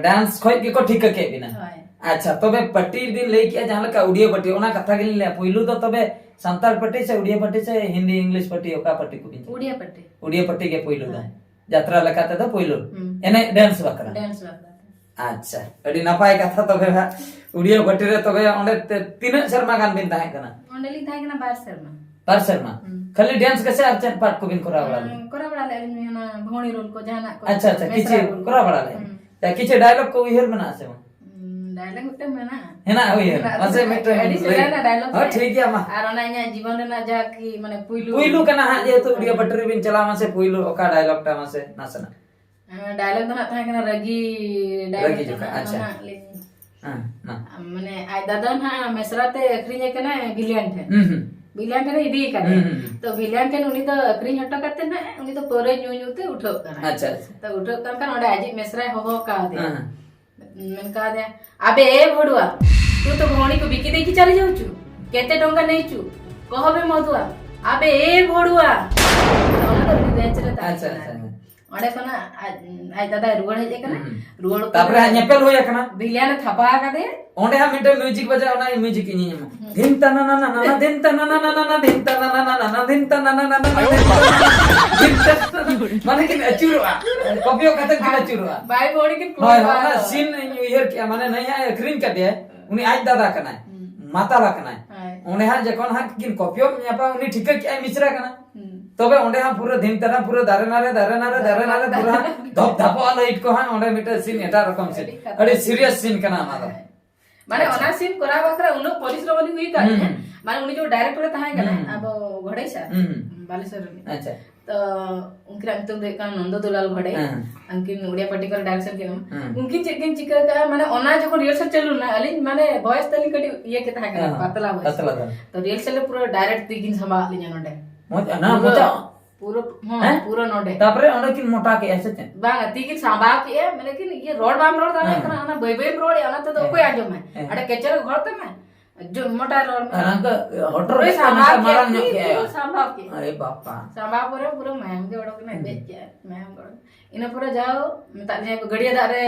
ᱰᱟᱱᱥ ᱠᱷᱚᱡ ᱜᱮᱠᱚ ᱴᱷᱤᱠᱟᱹ ᱠᱮᱫ ᱵᱤᱱᱟ? ᱦᱳᱭ᱾ ᱟᱪᱪᱷᱟ, ᱛᱚᱵᱮ ᱯᱟᱹᱴᱤ ᱵᱤᱱ ᱞᱟᱹᱭ ᱠᱮᱜᱼᱟ ᱡᱟᱦᱟᱸ ᱞᱮᱠᱟ ᱩᱲᱤᱭᱟ ᱯᱟᱹᱴᱤ, ᱚᱱᱟ ᱠᱟᱛᱷᱟ ᱜᱮᱞᱤᱧ ᱞᱟᱹᱭᱟ, ᱯᱩᱭᱞᱩ ᱫᱚ ᱛᱚᱵᱮ ᱥᱟᱱᱛᱟᱲ ᱯᱟᱹᱴᱤ ᱥᱮ ᱩᱲᱤᱭᱟ ᱯᱟᱹᱴᱤ ᱥᱮ ᱦᱤᱱᱫᱤ ᱤᱝᱞᱤᱥ ᱯᱟᱹᱴᱤ, ᱚᱠᱟ ᱯᱟᱹᱴᱤ ᱠᱚᱵᱤᱱ ᱪᱟᱞᱟᱜᱼᱟ? ᱩᱲᱤᱭᱟ ᱯᱟᱹᱴᱤ᱾ ᱩᱲᱤᱭᱟ ᱯᱟᱹᱴᱤ ᱜᱮ ᱯᱩᱭᱞᱩ ᱫᱚ᱾ ᱦᱳᱭ᱾ ᱡᱟᱛᱨᱟ ᱞᱮᱠᱟ ᱛᱮᱫᱚ ᱯᱩᱭᱞᱩ᱾ ᱦᱩᱸ᱾ ᱮᱱᱮᱡ ᱰᱮᱱᱥ ᱵᱟᱠᱷᱨᱟ᱾ ᱰᱮᱱᱥ ᱵᱟᱠᱷᱨᱟ᱾ ᱟᱪᱪᱷᱟ, ᱟᱹᱰᱤ ᱱᱟᱯᱟᱭ ᱠᱟᱛᱷᱟ ᱛᱚᱵᱮ ᱦᱟᱸᱜ᱾ ᱩᱲᱤᱭᱟ ᱯᱟᱹᱴᱤ ᱨᱮ ᱛᱚᱵᱮ ᱚᱸᱰᱮ ᱛᱮ-, ᱛᱤᱱᱟᱹᱜ ᱥᱮᱨᱢᱟ ᱜᱟᱱ ᱵᱤᱱ ᱛᱟᱦᱮᱸ ᱠᱟᱱᱟ? ᱚᱸᱰᱮ ᱞᱤᱧ ᱛᱟᱦᱮᱸ ᱠᱟᱱᱟ ᱵᱟᱨ ᱥᱮᱨᱢᱟ᱾ ᱵᱟᱨ ᱥᱮᱨᱢᱟ? ᱦᱩᱸ᱾ ᱠᱷᱟᱹᱞᱤ ᱰᱮᱱᱥ ᱜᱮᱥᱮ ᱟᱨ ᱪᱮᱫ ᱯᱟᱴ ᱠᱚᱵᱤᱱ ᱠᱚᱨᱟᱣ ᱵᱟᱲᱟ ᱞᱮᱫᱟ? ᱠᱚᱨᱟᱣ ᱵᱟᱲᱟ ᱞᱮᱫᱟ ᱞᱤᱧ ᱚᱱᱟ ᱵᱷᱩᱣᱟᱹᱲᱤ ᱨᱳᱞ ᱠᱚ, ᱡᱟᱦᱟᱱᱟᱜ ᱠᱚ, ᱟᱪᱪᱷᱟ, ᱟᱪᱪᱷᱟ, ᱢᱮᱥᱨᱟ ᱠᱤᱪᱷᱩ ᱨᱳᱞ ᱠᱚ᱾ ᱠᱚᱨᱟᱣ ᱵᱟᱲᱟ ᱞᱮᱫᱟ᱾ ᱦᱩᱸ᱾ ᱟᱪᱪᱷᱟ, ᱠᱤᱪᱷᱩ ᱰᱟᱭᱞᱚᱜ ᱠᱚ ᱩᱭᱦᱟᱹᱨ ᱢᱮᱱᱟᱜᱼᱟ ᱥᱮ ᱵᱟᱝ? ᱦᱩᱸ, ᱰᱟᱭᱞᱚᱜ ᱢᱤᱫᱴᱟᱝ ᱢᱮᱱᱟᱜᱼᱟ᱾ ᱦᱮᱱᱟᱜ, ᱩᱭᱦᱟᱹᱨ᱾ ᱢᱮᱱᱟᱜ ᱫᱚ ᱢᱟᱥᱮ ᱢᱮᱱᱟᱜ ᱢᱤᱫᱴᱟᱝ ᱟᱹᱰᱤ ᱞᱟᱹᱭ᱾ ᱥᱮᱫᱟᱭ ᱨᱮᱱᱟᱜ ᱰᱟᱭᱞᱚᱜ ᱦᱚᱸ, ᱥᱮ᱾ ᱴᱷᱤᱠ ᱜᱮᱭᱟ, ᱢᱟ᱾ ᱟᱨ ᱚᱱᱟ ᱤᱧᱟᱹᱜ ᱡᱤᱵᱚᱱ ᱨᱮᱱᱟᱜ ᱡᱟᱦᱟᱸ ᱠᱤ ᱢᱟᱱᱮ ᱯᱩᱭᱞᱩ᱾ ᱯᱩᱭᱞᱩ ᱠᱟᱱᱟ ᱦᱟᱸᱜ, ᱡᱮᱦᱮᱛᱩ ᱩᱲᱤᱭᱟ ᱯᱟᱹᱴᱤ ᱨᱮᱵᱤᱱ ᱪᱟᱞᱟᱣ, ᱢᱟᱥᱮ ᱯᱩᱭᱞᱩ ᱚᱠᱟ ᱰᱟᱭᱞᱚᱜ ᱴᱟ ᱢᱟᱥᱮ ᱱᱟᱥᱮᱱᱟᱜ᱾ ᱦᱮᱸ, ᱰᱟᱭᱞᱚᱜ ᱫᱚ ᱱᱟᱜ ᱛᱟᱦᱮᱸ ᱠᱟᱱᱟ ᱨᱟᱹᱜᱤ ᱰᱟᱭᱞᱚᱜ ᱨᱟᱹᱜᱤ ᱠᱟᱱᱟ, ᱡᱚᱠᱷᱟ, ᱟᱪᱪᱷᱟ᱾ ᱚᱱᱟ ᱦᱟᱸᱜ ᱞᱤᱧ ᱦᱮᱸ, ᱢᱟ᱾ ᱢᱟᱱᱮ ᱟᱡ ᱫᱟᱫᱟ ᱱᱟᱜ ᱢᱮᱥᱨᱟ ᱛᱮ ᱟᱹᱠᱷᱨᱤᱧᱮ ᱠᱟᱱᱟᱭ ᱵᱷᱤᱞᱤᱭᱟᱱ ᱴᱷᱮᱱ᱾ ᱦᱩᱸ, ᱦᱩᱸ᱾ ᱵᱷᱤᱞᱤᱭᱟᱱ ᱴᱷᱮᱱᱮ ᱤᱫᱤᱭᱮ ᱠᱟᱱᱟᱭ᱾ ᱦᱩᱸ, ᱦᱩᱸ, ᱦᱩᱸ᱾ ᱛᱚ ᱵᱷᱤᱞᱤᱭᱟᱱ ᱴᱷᱮᱱ ᱩᱱᱤ ᱫᱚ ᱟᱹᱠᱷᱨᱤᱧ ᱦᱚᱴᱚ ᱠᱟᱛᱮ ᱱᱟᱜ ᱩᱱᱤ ᱫᱚ ᱯᱟᱹᱣᱨᱟᱹ ᱧᱩ ᱧᱩ ᱛᱮ ᱩᱴᱷᱟᱹᱜ ᱠᱟᱱᱟᱭ᱾ ᱟᱪᱪᱷᱟ, ᱟᱪᱪᱷᱟ᱾ ᱛᱚ ᱩᱴᱷᱟᱹᱜ ᱠᱟᱱ ᱠᱷᱟᱱ ᱚᱸᱰᱮ ᱟᱡᱤᱡ ᱢᱮᱥᱨᱟᱭ ᱦᱚᱦᱚ ᱠᱟᱣᱫᱮᱭᱟ᱾ ᱦᱮᱸ, ᱦᱮᱸ᱾ ᱢᱮᱱ ᱠᱟᱣᱫᱮᱭᱟ, "ᱟᱵᱮ ᱮ ᱵᱷᱚᱲᱩᱣᱟ, ᱛᱩ ᱛᱚ ᱵᱷᱚᱣᱱᱤ ᱠᱚ ᱵᱤᱠᱤ ᱫᱮᱠᱤ ᱪᱟᱞᱤ ᱡᱟᱣᱪᱩ, ᱠᱮᱛᱮ ᱴᱚᱝᱠᱟ ᱱᱮᱭᱪᱩ, ᱠᱚᱦᱚ ᱵᱮ ᱢᱚᱫᱩᱣᱟ, ᱟᱵᱮ ᱮ ᱵᱷᱚᱲᱩᱣᱟ᱾" ᱚᱱᱟ ᱫᱚ ᱩᱱᱤ ᱵᱮᱧᱪ ᱨᱮ ᱛᱟᱦᱮᱸ ᱟᱪᱪᱷᱟ, ᱠᱟᱱᱟ᱾ ᱟᱪᱪᱷᱟ, ᱦᱮᱸ᱾ ᱚᱸᱰᱮ ᱠᱷᱚᱱᱟᱜ ᱟᱡ, ᱟᱡ ᱫᱟᱫᱟᱭ ᱨᱩᱣᱟᱹᱲ ᱦᱮᱡ ᱟᱠᱟᱱᱟ᱾ ᱦᱩᱸ᱾ ᱨᱩᱣᱟᱹᱲ ᱛᱟᱯᱚᱨᱮ ᱦᱟᱸᱜ ᱧᱮᱯᱮᱞ ᱦᱩᱭ ᱟᱠᱟᱱᱟ᱾ ᱵᱷᱤᱞᱤᱭᱟᱱ ᱮ ᱛᱷᱟᱯᱟ ᱟᱠᱟᱫᱮᱭᱟ᱾ ᱚᱸᱰᱮ ᱦᱟᱸᱜ ᱢᱤᱫᱴᱮᱱ ᱢᱤᱣᱡᱤᱠ ᱵᱟᱡᱟᱜᱼᱟ, ᱚᱱᱟ ᱢᱤᱣᱡᱤᱠ ᱤᱧᱤᱧ ᱮᱢᱟ᱾ ᱫᱷᱤᱱ ᱛᱟᱱᱟ ᱱᱟᱱᱟ ᱱᱟᱱᱟ, ᱫᱷᱤᱱ ᱛᱟᱱᱟ ᱱᱟᱱᱟ ᱱᱟᱱᱟ, ᱫᱷᱤᱱ ᱛᱟᱱᱟ ᱱᱟᱱᱟ ᱱᱟᱱᱟ, ᱫᱷᱤᱱ ᱛᱟᱱᱟ ᱱᱟᱱᱟ ᱱᱟᱱᱟ, ᱫᱷᱤᱱ ᱛᱟᱱᱟ ᱱᱟᱱᱟ᱾ ᱢᱟᱱᱮ ᱠᱤᱱ ᱟᱹᱪᱩᱨᱚᱜᱼᱟ, ᱠᱚᱯᱤᱭᱚᱜ ᱠᱟᱛᱮ ᱠᱤᱱ ᱟᱹᱪᱩᱨᱚᱜᱼᱟ᱾ ᱵᱟᱭ ᱵᱚᱲᱤ ᱠᱤᱱ ᱦᱳᱭ, ᱠᱚᱯᱤᱭᱚᱜᱼᱟ᱾ ᱚᱱᱟ ᱥᱤᱱ ᱤᱧ ᱩᱭᱦᱟᱹᱨ ᱠᱮᱜᱼᱟ, ᱢᱟᱱᱮ ᱱᱩᱭ ᱦᱟᱸᱜ ᱟᱹᱠᱷᱨᱤᱧ ᱠᱟᱫᱮᱭᱟᱭ, ᱩᱱᱤ ᱟᱡ ᱫᱟᱫᱟ ᱠᱟᱱᱟᱭ, ᱦᱩᱸ᱾ ᱢᱟᱛᱟᱞᱟ ᱠᱟᱱᱟᱭ᱾ ᱦᱳᱭ᱾ ᱚᱸᱰᱮ ᱦᱟᱸᱜ ᱡᱚᱠᱷᱚᱱ ᱦᱟᱸᱜ ᱠᱤᱱ ᱠᱚᱯᱤᱭᱚᱜ ᱧᱟᱯᱟᱢ, ᱩᱱᱤ ᱴᱷᱤᱠᱟᱹ ᱠᱮᱜᱼᱟᱭ ᱢᱤᱪᱨᱟ ᱠᱟᱱᱟ᱾ ᱦᱩᱸ᱾ ᱛᱚᱵᱮ ᱚᱸᱰᱮ ᱦᱟᱸᱜ ᱯᱩᱨᱟᱹ ᱫᱷᱤᱱ ᱛᱟᱱᱟ, ᱯᱩᱨᱟᱹ ᱫᱟᱨᱮ ᱱᱟᱨᱮ, ᱫᱟᱨᱮ ᱱᱟᱨᱮ, ᱫᱟᱨᱮ ᱱᱟᱨᱮ, ᱯᱩᱨᱟᱹ ᱦᱟᱸᱜ ᱫᱷᱚᱯ ᱫᱷᱟᱯᱚᱜᱼᱟ ᱞᱟᱭᱤᱴ ᱠᱚ ᱦᱟᱸᱜ, ᱚᱸᱰᱮ ᱢᱤᱫᱴᱮᱱ ᱥᱤᱱ ᱮᱴᱟᱜ ᱨᱚᱠᱚᱢ ᱥᱤᱱ᱾ ᱟᱹᱰᱤ ᱠᱷᱟᱛᱨᱟ ᱟᱹᱰᱤ ᱥᱤᱱ᱾ ᱥᱤᱨᱤᱭᱟᱥ ᱥᱤᱱ ᱠᱟᱱᱟ ᱚᱱᱟ ᱫᱚ᱾ ᱦᱳᱭ᱾ ᱢᱟᱱᱮ ᱟᱪᱪᱷᱟ᱾ ᱚᱱᱟ ᱥᱤᱱ ᱠᱚᱨᱟᱣ ᱵᱟᱠᱷᱨᱟ ᱩᱱᱟᱹᱜ ᱯᱚᱨᱤᱥᱨᱚᱢ ᱞᱤᱧ ᱦᱩᱭ ᱠᱟᱜ ᱦᱩᱸ, ᱞᱤᱧᱟ᱾ ᱦᱩᱸ᱾ ᱢᱟᱱᱮ ᱩᱱᱤ ᱡᱮ ᱰᱟᱭᱨᱮᱠᱴᱚᱨ ᱮ ᱛᱟᱦᱮᱸ ᱠᱟᱱᱟ, ᱦᱩᱸ, ᱦᱩᱸ᱾ ᱟᱵᱚ ᱜᱷᱚᱲᱮᱥᱟ, ᱦᱩᱸ, ᱦᱩᱸ᱾ ᱵᱟᱞᱮᱥᱚᱨ ᱨᱤᱱᱤᱡ᱾ ᱟᱪᱪᱷᱟ᱾ ᱛᱚ ᱩᱱᱠᱤᱱᱟᱜ ᱧᱩᱛᱩᱢ ᱫᱚ ᱦᱩᱭᱩᱜ ᱠᱟᱱᱟ ᱱᱚᱱᱫᱚ ᱫᱩᱞᱟᱞ ᱵᱷᱟᱲᱮ᱾ ᱦᱮᱸ᱾ ᱩᱱᱠᱤᱱ ᱩᱲᱤᱭᱟ ᱯᱟᱹᱴᱤ ᱠᱚᱨᱮ ᱰᱟᱭᱨᱮᱠᱥᱚᱱ ᱠᱤᱱ ᱮᱢᱟ᱾ ᱦᱮᱸ᱾ ᱩᱱᱠᱤᱱ ᱪᱮᱫ ᱠᱤᱱ ᱪᱤᱠᱟᱹ ᱠᱟᱜᱼᱟ, ᱢᱟᱱᱮ ᱚᱱᱟ ᱡᱚᱠᱷᱚᱱ ᱨᱤᱦᱟᱨᱥᱟᱞ ᱪᱟᱹᱞᱩ ᱞᱮᱱᱟ, ᱟᱹᱞᱤᱧ ᱢᱟᱱᱮ ᱵᱷᱚᱭᱮᱥ ᱛᱟᱹᱞᱤᱧ ᱠᱟᱹᱴᱤᱡ ᱤᱭᱟᱹ ᱜᱮ ᱛᱟᱦᱮᱸ ᱠᱟᱱᱟ, ᱦᱮᱸ, ᱯᱟᱛᱞᱟ ᱵᱷᱚᱭᱮᱥ᱾ ᱯᱟᱛᱞᱟ ᱫᱷᱟᱨᱟ᱾ ᱛᱚ ᱨᱤᱦᱟᱨᱥᱟᱞ ᱨᱮ ᱯᱩᱨᱟᱹ ᱰᱟᱭᱨᱮᱠᱴ ᱛᱤ ᱠᱤᱱ ᱥᱟᱢᱵᱟᱣᱟᱫ ᱞᱤᱧᱟ ᱱᱚᱰᱮ᱾ ᱢᱚᱡᱽ, ᱚᱱᱟ ᱯᱩᱨᱟᱹ, ᱢᱚᱪᱟ? ᱯᱩᱨᱟᱹ, ᱦᱚᱸ, ᱦᱮᱸ? ᱯᱩᱨᱟᱹ ᱱᱚᱰᱮ᱾ ᱛᱟᱯᱚᱨᱮ ᱚᱸᱰᱮ ᱠᱤᱱ ᱢᱚᱴᱟ ᱠᱮᱜᱼᱟ ᱥᱮ ᱪᱮᱫ? ᱵᱟᱝᱟ, ᱛᱤ ᱠᱤᱱ ᱥᱟᱢᱵᱟᱣ ᱠᱮᱜᱼᱟ, ᱢᱟᱱᱮ ᱠᱤᱱ ᱤᱭᱟᱹ ᱨᱚᱲ ᱵᱟᱢ ᱨᱚᱲ ᱫᱟᱲᱮᱭᱟᱜ ᱦᱮᱸ᱾ ᱠᱟᱱᱟ, ᱚᱱᱟ ᱵᱟᱹᱭ ᱵᱟᱹᱭ ᱮᱢ ᱨᱚᱲᱮᱜᱼᱟ, ᱚᱱᱟ ᱛᱮᱫᱚ ᱦᱮᱸ᱾ ᱚᱠᱚᱭ ᱟᱸᱡᱚᱢᱟᱭ? ᱦᱮᱸ᱾ ᱚᱸᱰᱮ ᱠᱮᱪᱮᱨ ᱜᱷᱚᱲ ᱛᱟᱢᱟᱭ᱾ ᱡᱚ-, ᱢᱚᱴᱟ ᱨᱚᱲ ᱢᱮ᱾ ᱟᱨ ᱦᱟᱱᱠᱟ ᱦᱚᱴᱚᱜ ᱯᱩᱨᱟᱹ ᱨᱮ ᱥᱟᱢᱵᱟᱣ ᱢᱮᱱᱠᱷᱟᱱ ᱠᱮᱜᱼᱟ, ᱢᱟᱨᱟᱝ ᱧᱚᱜ ᱛᱤ ᱠᱮᱜᱼᱟᱭ᱾ ᱯᱩᱨᱟᱹ ᱥᱟᱢᱵᱟᱣ ᱠᱮᱜᱼᱟ᱾ ᱟᱨᱮ ᱵᱟᱯᱟ᱾ ᱥᱟᱢᱵᱟᱣ ᱯᱚᱨᱮ ᱯᱩᱨᱟᱹ ᱢᱟᱭᱟᱢ ᱜᱮ ᱚᱰᱚᱠ ᱮᱱᱟ, ᱦᱩᱸ᱾ ᱵᱮᱡ ᱠᱮᱜᱼᱟᱭ, ᱢᱟᱭᱟᱢ ᱜᱮ ᱚᱰᱚᱠ᱾ ᱤᱱᱟᱹ ᱯᱚᱨᱮ ᱡᱟᱣ ᱢᱮᱛᱟᱜ ᱞᱤᱧᱟᱹ ᱠᱚ, ᱜᱟᱹᱰᱭᱟᱹ ᱫᱟᱜ ᱨᱮ,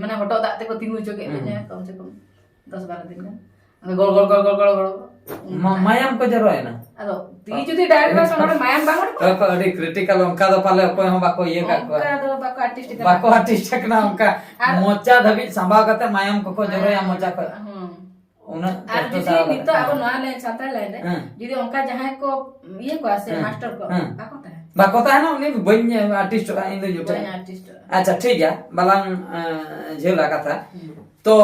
ᱢᱟᱱᱮ ᱦᱚᱴᱚᱜ ᱫᱟᱜ ᱛᱮᱠᱚ ᱛᱤᱸᱜᱩ ᱦᱚᱪᱚ ᱠᱮᱫ ᱦᱩᱸ᱾ ᱞᱤᱧᱟ, ᱠᱚᱢ ᱥᱮ ᱠᱚᱢ ᱫᱚᱥ ᱵᱟᱨᱚ ᱫᱤᱱ ᱜᱟᱱ᱾ ᱜᱚᱲ, ᱜᱚᱲ, ᱜᱚᱲ, ᱜᱚᱲ, ᱜᱚᱲ, ᱜᱚᱲ᱾ ᱢᱟ-, ᱢᱟᱭᱟᱢ ᱠᱚ ᱡᱚᱨᱚᱭᱮᱱᱟ? ᱟᱫᱚ ᱛᱤ ᱡᱩᱫᱤ direct ᱵᱟᱝ ᱥᱟᱢᱵᱟᱣ ᱞᱮᱱ, ᱢᱟᱭᱟᱢ ᱵᱟᱝ ᱚᱰᱚᱠᱚᱜᱼᱟ? ᱚᱠᱚᱭ ᱠᱚ ᱟᱹᱰᱤ critical, ᱚᱱᱠᱟ ᱫᱚ ᱯᱟᱞᱮ ᱚᱠᱚᱭ ᱦᱚᱸ ᱵᱟᱠᱚ ᱤᱭᱟᱹ ᱠᱟᱜ ᱠᱚᱣᱟ᱾ ᱚᱱᱠᱟ ᱫᱚ ᱵᱟᱠᱚ artist ᱠᱟᱱᱟ᱾ ᱵᱟᱠᱚ artist ᱠᱟᱱᱟ ᱚᱱᱠᱟ᱾ ᱟᱨ ᱢᱚᱪᱟ ᱫᱷᱟᱹᱵᱤᱡ ᱥᱟᱢᱵᱟᱣ ᱠᱟᱛᱮ ᱢᱟᱭᱟᱢ ᱠᱚᱠᱚ ᱡᱚᱨᱚᱭᱟ ᱢᱟᱭᱟᱢ ᱢᱚᱪᱟ ᱠᱷᱚᱡ᱾ ᱦᱚᱸ᱾ ᱩᱱᱟᱹᱜ ᱟᱨ ᱠᱚᱥᱴᱚ ᱡᱩᱫᱤ ᱥᱟᱦᱟᱣ ᱱᱤᱛᱚᱜ ᱠᱟᱛᱮ᱾ ᱟᱵᱚ ᱱᱚᱣᱟ line, ᱥᱟᱱᱛᱟᱲ line ᱨᱮ ᱦᱮᱸ᱾ ᱡᱩᱫᱤ ᱚᱱᱠᱟ ᱡᱟᱦᱟᱸᱭ ᱠᱚ ᱤᱭᱟᱹ ᱠᱚᱣᱟ ᱥᱮ, ᱦᱮᱸ᱾ master ᱠᱚ, ᱦᱮᱸ᱾ ᱵᱟᱠᱚ ᱛᱟᱦᱮᱱᱟ᱾ ᱵᱟᱠᱚ ᱛᱟᱦᱮᱱᱟ, ᱩᱱᱤ ᱵᱟᱹᱧ artistᱚᱜᱼᱟ, ᱤᱧ ᱫᱚ ᱡᱩᱴᱷᱟᱹ᱾ ᱵᱟᱹᱧ artistᱚᱜᱼᱟ᱾ ᱟᱪᱪᱷᱟ, ᱴᱷᱤᱠ ᱜᱮᱭᱟ, ᱵᱟᱞᱟᱝ, ᱮᱸ, ᱡᱷᱟᱹᱞᱟ ᱠᱟᱛᱷᱟ᱾ ᱦᱩᱸ᱾ ᱛᱚ,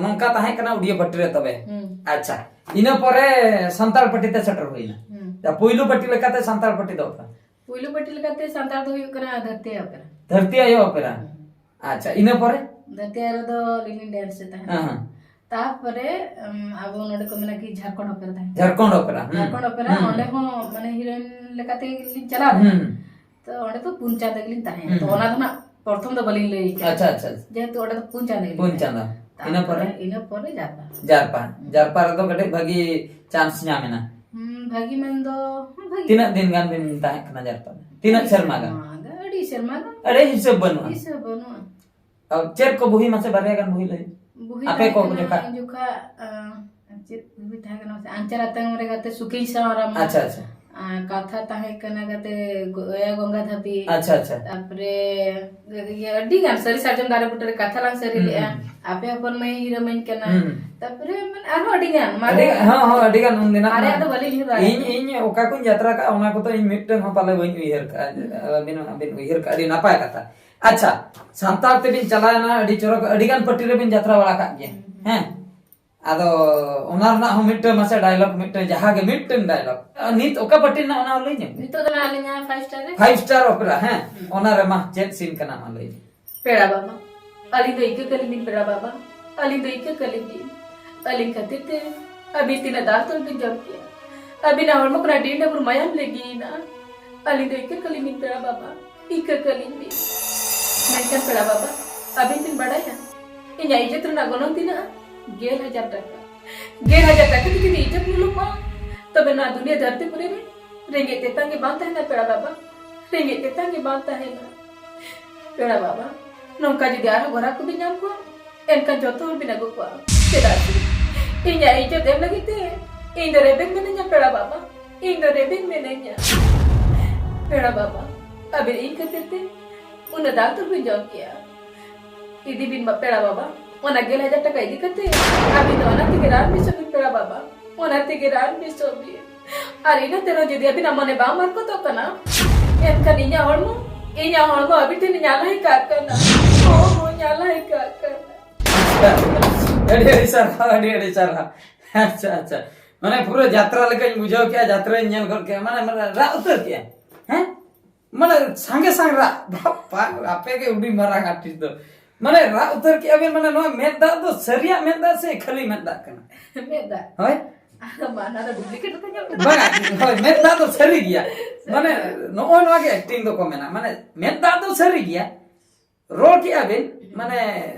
ᱱᱚᱝᱠᱟ ᱛᱟᱦᱮᱸ ᱠᱟᱱᱟ ᱩᱰᱤᱭᱟᱹ ᱯᱟᱹᱴᱤ ᱨᱮ ᱛᱚᱵᱮ᱾ ᱦᱩᱸ᱾ ᱟᱪᱪᱷᱟ, ᱤᱱᱟᱹ ᱯᱚᱨᱮ ᱥᱟᱱᱛᱟᱲ ᱯᱟᱹᱴᱤ ᱛᱮ ᱥᱮᱴᱮᱨ ᱦᱩᱭᱱᱟ᱾ ᱦᱩᱸ᱾ ᱯᱩᱭᱞᱩ ᱯᱟᱹᱴᱤ ᱞᱮᱠᱟᱛᱮ ᱥᱟᱱᱛᱟᱲ ᱯᱟᱹᱴᱤ ᱫᱚ ᱚᱠᱟ? ᱯᱩᱭᱞᱩ ᱯᱟᱹᱴᱤ ᱞᱮᱠᱟᱛᱮ ᱥᱟᱱᱛᱟᱲ ᱫᱚ ᱦᱩᱭᱩᱜ ᱠᱟᱱᱟ ᱫᱷᱟᱹᱨᱛᱤ ᱟᱭᱳ ᱚᱯᱮᱨᱟ᱾ ᱫᱷᱟᱹᱨᱛᱤ ᱟᱭᱳ ᱚᱯᱮᱨᱟ᱾ ᱦᱩᱸ᱾ ᱟᱪᱪᱷᱟ, ᱤᱱᱟᱹ ᱯᱚᱨᱮ? ᱫᱷᱟᱹᱨᱛᱤ ᱟᱭᱳ ᱨᱮᱫᱚ ᱞᱤᱞᱤᱱ dance ᱮ ᱛᱟᱦᱮᱱᱟ᱾ ᱦᱮᱸ, ᱦᱮᱸ᱾ ᱛᱟᱯᱚᱨᱮ, ᱩᱢ, ᱟᱵᱚ ᱱᱚᱰᱮ ᱠᱚ ᱢᱮᱱᱟ ᱠᱤ ᱡᱷᱟᱲᱠᱷᱚᱸᱰ ᱚᱯᱮᱨᱟ ᱛᱟᱦᱮᱱᱟ᱾ ᱡᱷᱟᱲᱠᱷᱚᱸᱰ ᱚᱯᱮᱨᱟ, ᱦᱩᱸ᱾ ᱚᱸᱰᱮ ᱦᱚᱸ ᱢᱟᱱᱮ heroine ᱞᱮᱠᱟ ᱛᱮᱜᱮ ᱞᱤᱧ ᱪᱟᱞᱟᱣ ᱞᱮᱱᱟ᱾ ᱦᱩᱸ᱾ ᱛᱚ ᱚᱸᱰᱮ ᱫᱚ ᱯᱩᱱ ᱪᱟᱸᱫᱚ ᱜᱮᱞᱤᱧ ᱛᱟᱦᱮᱸᱭᱟ᱾ ᱦᱩᱸ, ᱛᱚ ᱦᱩᱸ᱾ ᱚᱱᱟ ᱫᱚ ᱱᱟᱜ ᱯᱨᱚᱛᱷᱚᱢ ᱫᱚ ᱵᱟᱹᱞᱤᱧ ᱞᱟᱹᱭ ᱠᱟᱜᱼᱟ᱾ ᱟᱪᱪᱷᱟ, ᱟᱪᱪᱷᱟ, ᱟᱪᱪᱷᱟ᱾ ᱡᱮᱦᱮᱛᱩ ᱚᱸᱰᱮ ᱫᱚ ᱯᱩᱱ ᱪᱟᱸᱫᱚ ᱜᱮᱞᱤᱧ ᱯᱩᱱ ᱛᱟᱦᱮᱸᱭᱟ᱾ ᱪᱟᱸᱫᱚ᱾ ᱤᱱᱟᱹ ᱯᱚᱨᱮ? ᱛᱟᱨᱯᱚᱨᱮ, ᱤᱱᱟᱹ ᱯᱚᱨᱮ ᱡᱟᱨᱯᱟ᱾ ᱦᱩᱸ᱾ ᱡᱟᱨᱯᱟ ᱨᱮᱫᱚ ᱠᱟᱹᱴᱤᱡ ᱵᱷᱟᱹᱜᱤ chance ᱧᱟᱢ ᱮᱱᱟ᱾ ᱦᱩᱸ, ᱵᱷᱟᱹᱜᱤ ᱢᱮᱱ ᱫᱚ, ᱦᱩᱸ, ᱵᱷᱟᱹᱜᱤ᱾ ᱛᱤᱱᱟᱹᱜ ᱫᱤᱱ ᱜᱟᱱ ᱵᱤᱱ ᱛᱟᱦᱮᱸ ᱠᱟᱱᱟ ᱡᱟᱨᱯᱟ ᱨᱮ? ᱛᱤᱱᱟᱹᱜ ᱟᱹᱰᱤ ᱥᱮᱨᱢᱟ ᱜᱟᱱ? ᱥᱮᱨᱢᱟ ᱜᱮ, ᱟᱹᱰᱤ ᱥᱮᱨᱢᱟ ᱜᱟᱱ᱾ ᱟᱹᱰᱤ ᱦᱤᱥᱟᱹᱵ ᱵᱟᱹᱱᱩᱜᱼᱟ᱾ ᱦᱤᱥᱟᱹᱵ ᱵᱟᱹᱱᱩᱜᱼᱟ᱾ ᱟᱨ ᱪᱮᱫ ᱠᱚ ᱵᱩᱦᱤ, ᱢᱟᱥᱮ ᱵᱟᱨᱭᱟ ᱜᱟᱱ ᱵᱩᱦᱤ ᱞᱟᱹᱭ? ᱵᱩᱦᱤ ᱟᱯᱮ ᱛᱟᱦᱮᱸ ᱠᱚ ᱠᱟᱱᱟ ᱡᱚᱠᱷᱟ? ᱩᱱ ᱡᱚᱠᱷᱟ, ᱟᱸ, ᱪᱮᱫ ᱵᱩᱦᱤ ᱛᱟᱦᱮᱸ ᱠᱟᱱᱟ ᱢᱟᱥᱮ? ᱟᱧᱪᱟᱨ ᱟᱛᱟᱝ ᱨᱮ ᱜᱟᱛᱮ ᱥᱩᱠᱤᱧ ᱥᱟᱶ ᱨᱟᱢᱟ᱾ ᱟᱪᱪᱷᱟ, ᱟᱪᱪᱷᱟ᱾ ᱟᱨ ᱠᱟᱛᱷᱟ ᱛᱟᱦᱮᱸ ᱠᱟᱱᱟ ᱜᱟᱛᱮ ᱜᱚ-, ᱜᱚᱭᱟ ᱜᱚᱝᱜᱟ ᱫᱷᱟᱹᱵᱤᱡ᱾ ᱟᱪᱪᱷᱟ, ᱟᱪᱪᱷᱟ᱾ ᱛᱟᱯᱚᱨᱮ ᱤᱭᱟᱹ ᱟᱹᱰᱤ ᱜᱟᱱ ᱥᱟᱹᱨᱤ ᱥᱟᱨᱡᱚᱢ ᱫᱟᱨᱮ ᱵᱩᱴᱟᱹ ᱨᱮ ᱠᱟᱛᱷᱟ ᱞᱟᱝ ᱥᱟᱹᱨᱤ ᱦᱩᱸ, ᱞᱮᱜᱼᱟ᱾ ᱦᱩᱸ᱾ ᱟᱯᱮ ᱦᱚᱯᱚᱱ ᱢᱟᱹᱭ ᱦᱤᱨᱟᱹ ᱢᱟᱹᱧ ᱠᱟᱱᱟ᱾ ᱦᱩᱸ᱾ ᱛᱟᱯᱚᱨᱮ ᱢᱟᱱᱮ ᱟᱨᱦᱚᱸ ᱟᱹᱰᱤ ᱜᱟᱱ, ᱢᱟᱨᱮ ᱟᱹᱰᱤ, ᱦᱚᱸ, ᱦᱚᱸ, ᱟᱹᱰᱤ ᱜᱟᱱ ᱩᱱ ᱫᱤᱱᱟᱜ ᱵᱟᱨᱭᱟ ᱢᱟ᱾ ᱫᱚ ᱵᱟᱹᱞᱤᱧ ᱩᱭᱦᱟᱹᱨ ᱫᱟᱲᱮᱭᱟᱜ ᱤᱧ, ᱠᱟᱱᱟ᱾ ᱤᱧ ᱚᱠᱟ ᱠᱚᱧ ᱡᱟᱛᱨᱟ ᱠᱟᱜᱼᱟ, ᱚᱱᱟ ᱠᱚᱫᱚ ᱤᱧ ᱢᱤᱫᱴᱟᱝ ᱦᱚᱸ ᱯᱟᱞᱮ ᱵᱟᱹᱧ ᱩᱭᱦᱟᱹᱨ ᱠᱟᱜᱼᱟ᱾ ᱦᱩᱸ᱾ ᱟᱹᱵᱤᱱ, ᱟᱹᱵᱤᱱ ᱩᱭᱦᱟᱹᱨ ᱠᱟᱜᱼᱟ, ᱟᱹᱰᱤ ᱱᱟᱯᱟᱭ ᱠᱟᱛᱷᱟ᱾ ᱟᱪᱪᱷᱟ, ᱥᱟᱱᱛᱟᱲ ᱛᱮᱵᱤᱱ ᱪᱟᱞᱟᱣᱮᱱᱟ, ᱟᱹᱰᱤ ᱪᱚᱨᱚᱠ, ᱟᱹᱰᱤ ᱜᱟᱱ ᱯᱟᱹᱴᱤ ᱨᱮᱵᱤᱱ ᱡᱟᱛᱨᱟ ᱵᱟᱲᱟ ᱠᱟᱜ ᱜᱮᱭᱟ᱾ ᱦᱩᱸ᱾ ᱦᱮᱸ? ᱟᱫᱚ ᱚᱱᱟ ᱨᱮᱱᱟᱜ ᱦᱚᱸ ᱢᱤᱫᱴᱟᱝ ᱢᱟᱥᱮ ᱰᱟᱭᱞᱚᱜ, ᱢᱤᱫᱴᱟᱝ ᱡᱟᱦᱟᱸ ᱜᱮ ᱢᱤᱫᱴᱟᱝ ᱰᱟᱭᱞᱚᱜ᱾ ᱱᱤᱛ ᱚᱠᱟ ᱯᱟᱹᱴᱤ ᱨᱮᱱᱟᱜ ᱚᱱᱟ ᱞᱟᱹᱭ ᱧᱚᱜ ᱢᱮ᱾ ᱱᱤᱛᱚᱜ ᱫᱚ ᱱᱟᱜ ᱟᱹᱞᱤᱧᱟᱜ ᱯᱷᱟᱭᱤᱵᱷ ᱥᱴᱟᱨ ᱨᱮ᱾ ᱯᱷᱟᱭᱤᱵᱷ ᱥᱴᱟᱨ ᱚᱯᱮᱨᱟ, ᱦᱮᱸ᱾ ᱦᱩᱸ᱾ ᱚᱱᱟ ᱨᱮ ᱢᱟ ᱪᱮᱫ ᱥᱤᱱ ᱠᱟᱱᱟ ᱢᱟ ᱞᱟᱹᱭ ᱢᱮ᱾ ᱯᱮᱲᱟ ᱵᱟᱵᱟ, ᱟᱹᱞᱤᱧ ᱫᱚ ᱤᱠᱟᱹ ᱠᱟᱹᱞᱤᱧ ᱵᱤᱱ ᱯᱮᱲᱟ ᱵᱟᱵᱟ, ᱟᱹᱞᱤᱧ ᱫᱚ ᱤᱠᱟᱹ ᱠᱟᱹᱞᱤᱧ ᱵᱤᱱ᱾ ᱟᱹᱞᱤᱧ ᱠᱷᱟᱹᱛᱤᱨ ᱛᱮ ᱟᱹᱵᱤᱱ ᱛᱤᱱᱟᱹᱜ ᱫᱟᱜ ᱛᱚᱞ ᱵᱤᱱ ᱡᱚᱢ ᱠᱮᱭᱟ᱾ ᱟᱹᱵᱤᱱᱟᱜ ᱦᱚᱲᱢᱚ ᱠᱷᱚᱱᱟᱜ ᱰᱤᱱ ᱰᱟᱹᱵᱩᱨ ᱢᱟᱭᱟᱢ ᱞᱤᱸᱜᱤᱭᱮᱱᱟ᱾ ᱟᱹᱞᱤᱧ ᱫᱚ ᱤᱠᱟᱹ ᱠᱟᱹᱞᱤᱧ ᱵᱤᱱ ᱯᱮᱲᱟ ᱵᱟᱵᱟ, ᱤᱠᱟᱹ ᱠᱟᱹᱞᱤᱧ ᱵᱤᱱ᱾ ᱢᱮᱱᱠᱷᱟᱱ ᱯᱮᱲᱟ ᱵᱟᱵᱟ, ᱟᱹᱵᱤᱱ ᱵᱤᱱ ᱵᱟᱰᱟᱭᱟ ᱤᱧᱟᱹᱜ ᱤᱡᱽᱡᱚᱛ ᱨᱮᱱᱟᱜ ᱜᱚᱱᱚᱝ ᱛᱤᱱᱟᱹᱜᱼᱟ? ᱜᱮᱞ ᱦᱟᱡᱟᱨ ᱴᱟᱠᱟ᱾ ᱜᱮᱞ ᱦᱟᱡᱟᱨ ᱴᱟᱠᱟ ᱛᱮ ᱡᱩᱫᱤ ᱤᱡᱽᱡᱚᱛ ᱧᱩᱞᱩᱢᱚᱜᱼᱟ, ᱛᱚᱵᱮ ᱱᱚᱣᱟ ᱫᱩᱱᱤᱭᱟᱹ ᱫᱷᱟᱹᱨᱛᱤ ᱯᱩᱨᱤ ᱨᱮ ᱨᱮᱸᱜᱮᱡ ᱛᱮᱛᱟᱝ ᱜᱮ ᱵᱟᱝ ᱛᱟᱦᱮᱱᱟ ᱯᱮᱲᱟ ᱵᱟᱵᱟ, ᱨᱮᱸᱜᱮᱡ ᱛᱮᱛᱟᱝ ᱜᱮ ᱵᱟᱝ ᱛᱟᱦᱮᱱᱟ᱾ ᱯᱮᱲᱟ ᱵᱟᱵᱟ, ᱱᱚᱝᱠᱟ ᱡᱩᱫᱤ ᱟᱨᱦᱚᱸ ᱜᱚᱨᱟ ᱠᱚᱵᱤᱱ ᱧᱟᱢ ᱠᱚᱣᱟ, ᱮᱱᱠᱷᱟᱱ ᱡᱚᱛᱚ ᱦᱚᱲ ᱵᱤᱱ ᱟᱹᱜᱩ ᱠᱚᱣᱟ᱾ ᱪᱮᱫᱟᱜ ᱥᱮ ᱤᱧᱟᱹᱜ ᱤᱡᱽᱡᱚᱛ ᱮᱢ ᱞᱟᱹᱜᱤᱫ ᱛᱮ ᱤᱧ ᱫᱚ ᱨᱮᱵᱮᱱ ᱢᱤᱱᱟᱹᱧᱟ ᱯᱮᱲᱟ ᱵᱟᱵᱟ, ᱤᱧ ᱫᱚ ᱨᱮᱵᱮᱱ ᱢᱤᱱᱟᱹᱧᱟ᱾ ᱯᱮᱲᱟ ᱵᱟᱵᱟ, ᱟᱹᱵᱤᱱ ᱤᱧ ᱠᱷᱟᱹᱛᱤᱨ ᱛᱮ ᱩᱱᱟᱹᱜ ᱫᱟᱜ ᱩᱛᱟᱹᱨ ᱵᱤᱱ ᱡᱚᱢ ᱠᱮᱜᱼᱟ᱾ ᱤᱫᱤ ᱵᱤᱱ ᱵᱟ ᱯᱮᱲᱟ ᱵᱟᱵᱟ, ᱚᱱᱟ ᱜᱮᱞ ᱦᱟᱡᱟᱨ ᱴᱟᱠᱟ ᱤᱫᱤ ᱠᱟᱛᱮ ᱟᱹᱵᱤᱱ ᱫᱚ ᱚᱱᱟ ᱛᱮᱜᱮ ᱨᱟᱱ ᱵᱮᱥᱚᱜ ᱵᱤᱱ ᱯᱮᱲᱟ ᱵᱟᱵᱟ, ᱚᱱᱟ ᱛᱮᱜᱮ ᱨᱟᱱ ᱵᱮᱥᱚᱜ ᱵᱤᱱ᱾ ᱟᱨ ᱤᱱᱟᱹ ᱛᱟᱭᱱᱚᱢ ᱡᱩᱫᱤ ᱟᱹᱵᱤᱱᱟᱜ ᱢᱚᱱᱮ ᱵᱟᱝ ᱢᱟᱨᱠᱚᱛᱚᱜ ᱠᱟᱱᱟ, ᱮᱱᱠᱷᱟᱱ ᱤᱧᱟᱹᱜ ᱦᱚᱲᱢᱚ, ᱤᱧᱟᱹᱜ ᱦᱚᱲᱢᱚ ᱟᱹᱵᱤᱱ ᱴᱷᱮᱱ ᱧᱟᱞᱟ ᱦᱮᱸ ᱠᱟᱜ ᱠᱟᱱᱟ᱾ ᱦᱚᱸ, ᱦᱚᱸ, ᱧᱟᱞᱟ ᱦᱮᱸ ᱠᱟᱜ ᱠᱟᱱᱟ᱾ ᱟᱹᱰᱤ ᱟᱹᱰᱤ ᱥᱟᱨᱦᱟᱣ, ᱟᱹᱰᱤ ᱟᱹᱰᱤ ᱥᱟᱨᱦᱟᱣ᱾ ᱟᱪᱪᱷᱟ, ᱟᱪᱪᱷᱟ, ᱢᱟᱱᱮ ᱯᱩᱨᱟᱹ ᱡᱟᱛᱨᱟ ᱞᱮᱠᱟᱧ ᱵᱩᱡᱷᱟᱹᱣ ᱠᱮᱜᱼᱟ, ᱡᱟᱛᱨᱟᱧ ᱧᱮᱞ ᱜᱚᱫ ᱠᱮᱜᱼᱟ, ᱢᱟᱱᱮ, ᱢᱟᱱᱮ ᱨᱟᱜ ᱩᱛᱟᱹᱨ ᱠᱮᱜᱼᱟ᱾ ᱦᱮᱸ, ᱢᱟᱱᱮ ᱥᱟᱸᱜᱮ ᱥᱟᱝ ᱨᱟᱜ᱾ ᱵᱟᱯᱟ, ᱟᱯᱮ ᱜᱮ ᱟᱹᱰᱤ ᱢᱟᱨᱟᱝ ᱟᱨᱴᱤᱥᱴ ᱫᱚ᱾ ᱢᱟᱱᱮ ᱨᱟᱜ ᱩᱛᱟᱹᱨ ᱠᱮᱜᱼᱟ ᱵᱮᱱ, ᱢᱟᱱᱮ ᱱᱚᱣᱟ ᱢᱮᱫ ᱫᱟᱜ ᱫᱚ ᱥᱟᱹᱨᱤᱭᱟᱜ ᱢᱮᱫ ᱫᱟᱜ ᱥᱮ ᱠᱷᱟᱹᱞᱤ ᱢᱮᱫ ᱫᱟᱜ ᱠᱟᱱᱟ? ᱢᱮᱫ ᱫᱟᱜ᱾ ᱦᱳᱭ᱾ ᱟᱫᱚ ᱢᱟ, ᱚᱱᱟ ᱫᱚ ᱰᱩᱯᱞᱤᱠᱮᱴ ᱫᱚ ᱧᱮᱞ ᱠᱟᱫᱟ᱾ ᱵᱟᱝᱟ, ᱦᱳᱭ, ᱢᱮᱫ ᱫᱟᱜ ᱫᱚ ᱥᱟᱹᱨᱤ ᱜᱮᱭᱟ᱾ ᱢᱟᱱᱮ ᱱᱚᱜᱼᱚᱭ ᱱᱚᱣᱟ ᱜᱮ ᱮᱠᱴᱤᱝ ᱫᱚᱠᱚ ᱢᱮᱱᱟ, ᱢᱟᱱᱮ ᱢᱮᱫ ᱫᱟᱜ ᱫᱚ ᱥᱟᱹᱨᱤ ᱜᱮᱭᱟ, ᱨᱚᱲ ᱠᱮᱜᱼᱟ ᱵᱤᱱ, ᱢᱟᱱᱮ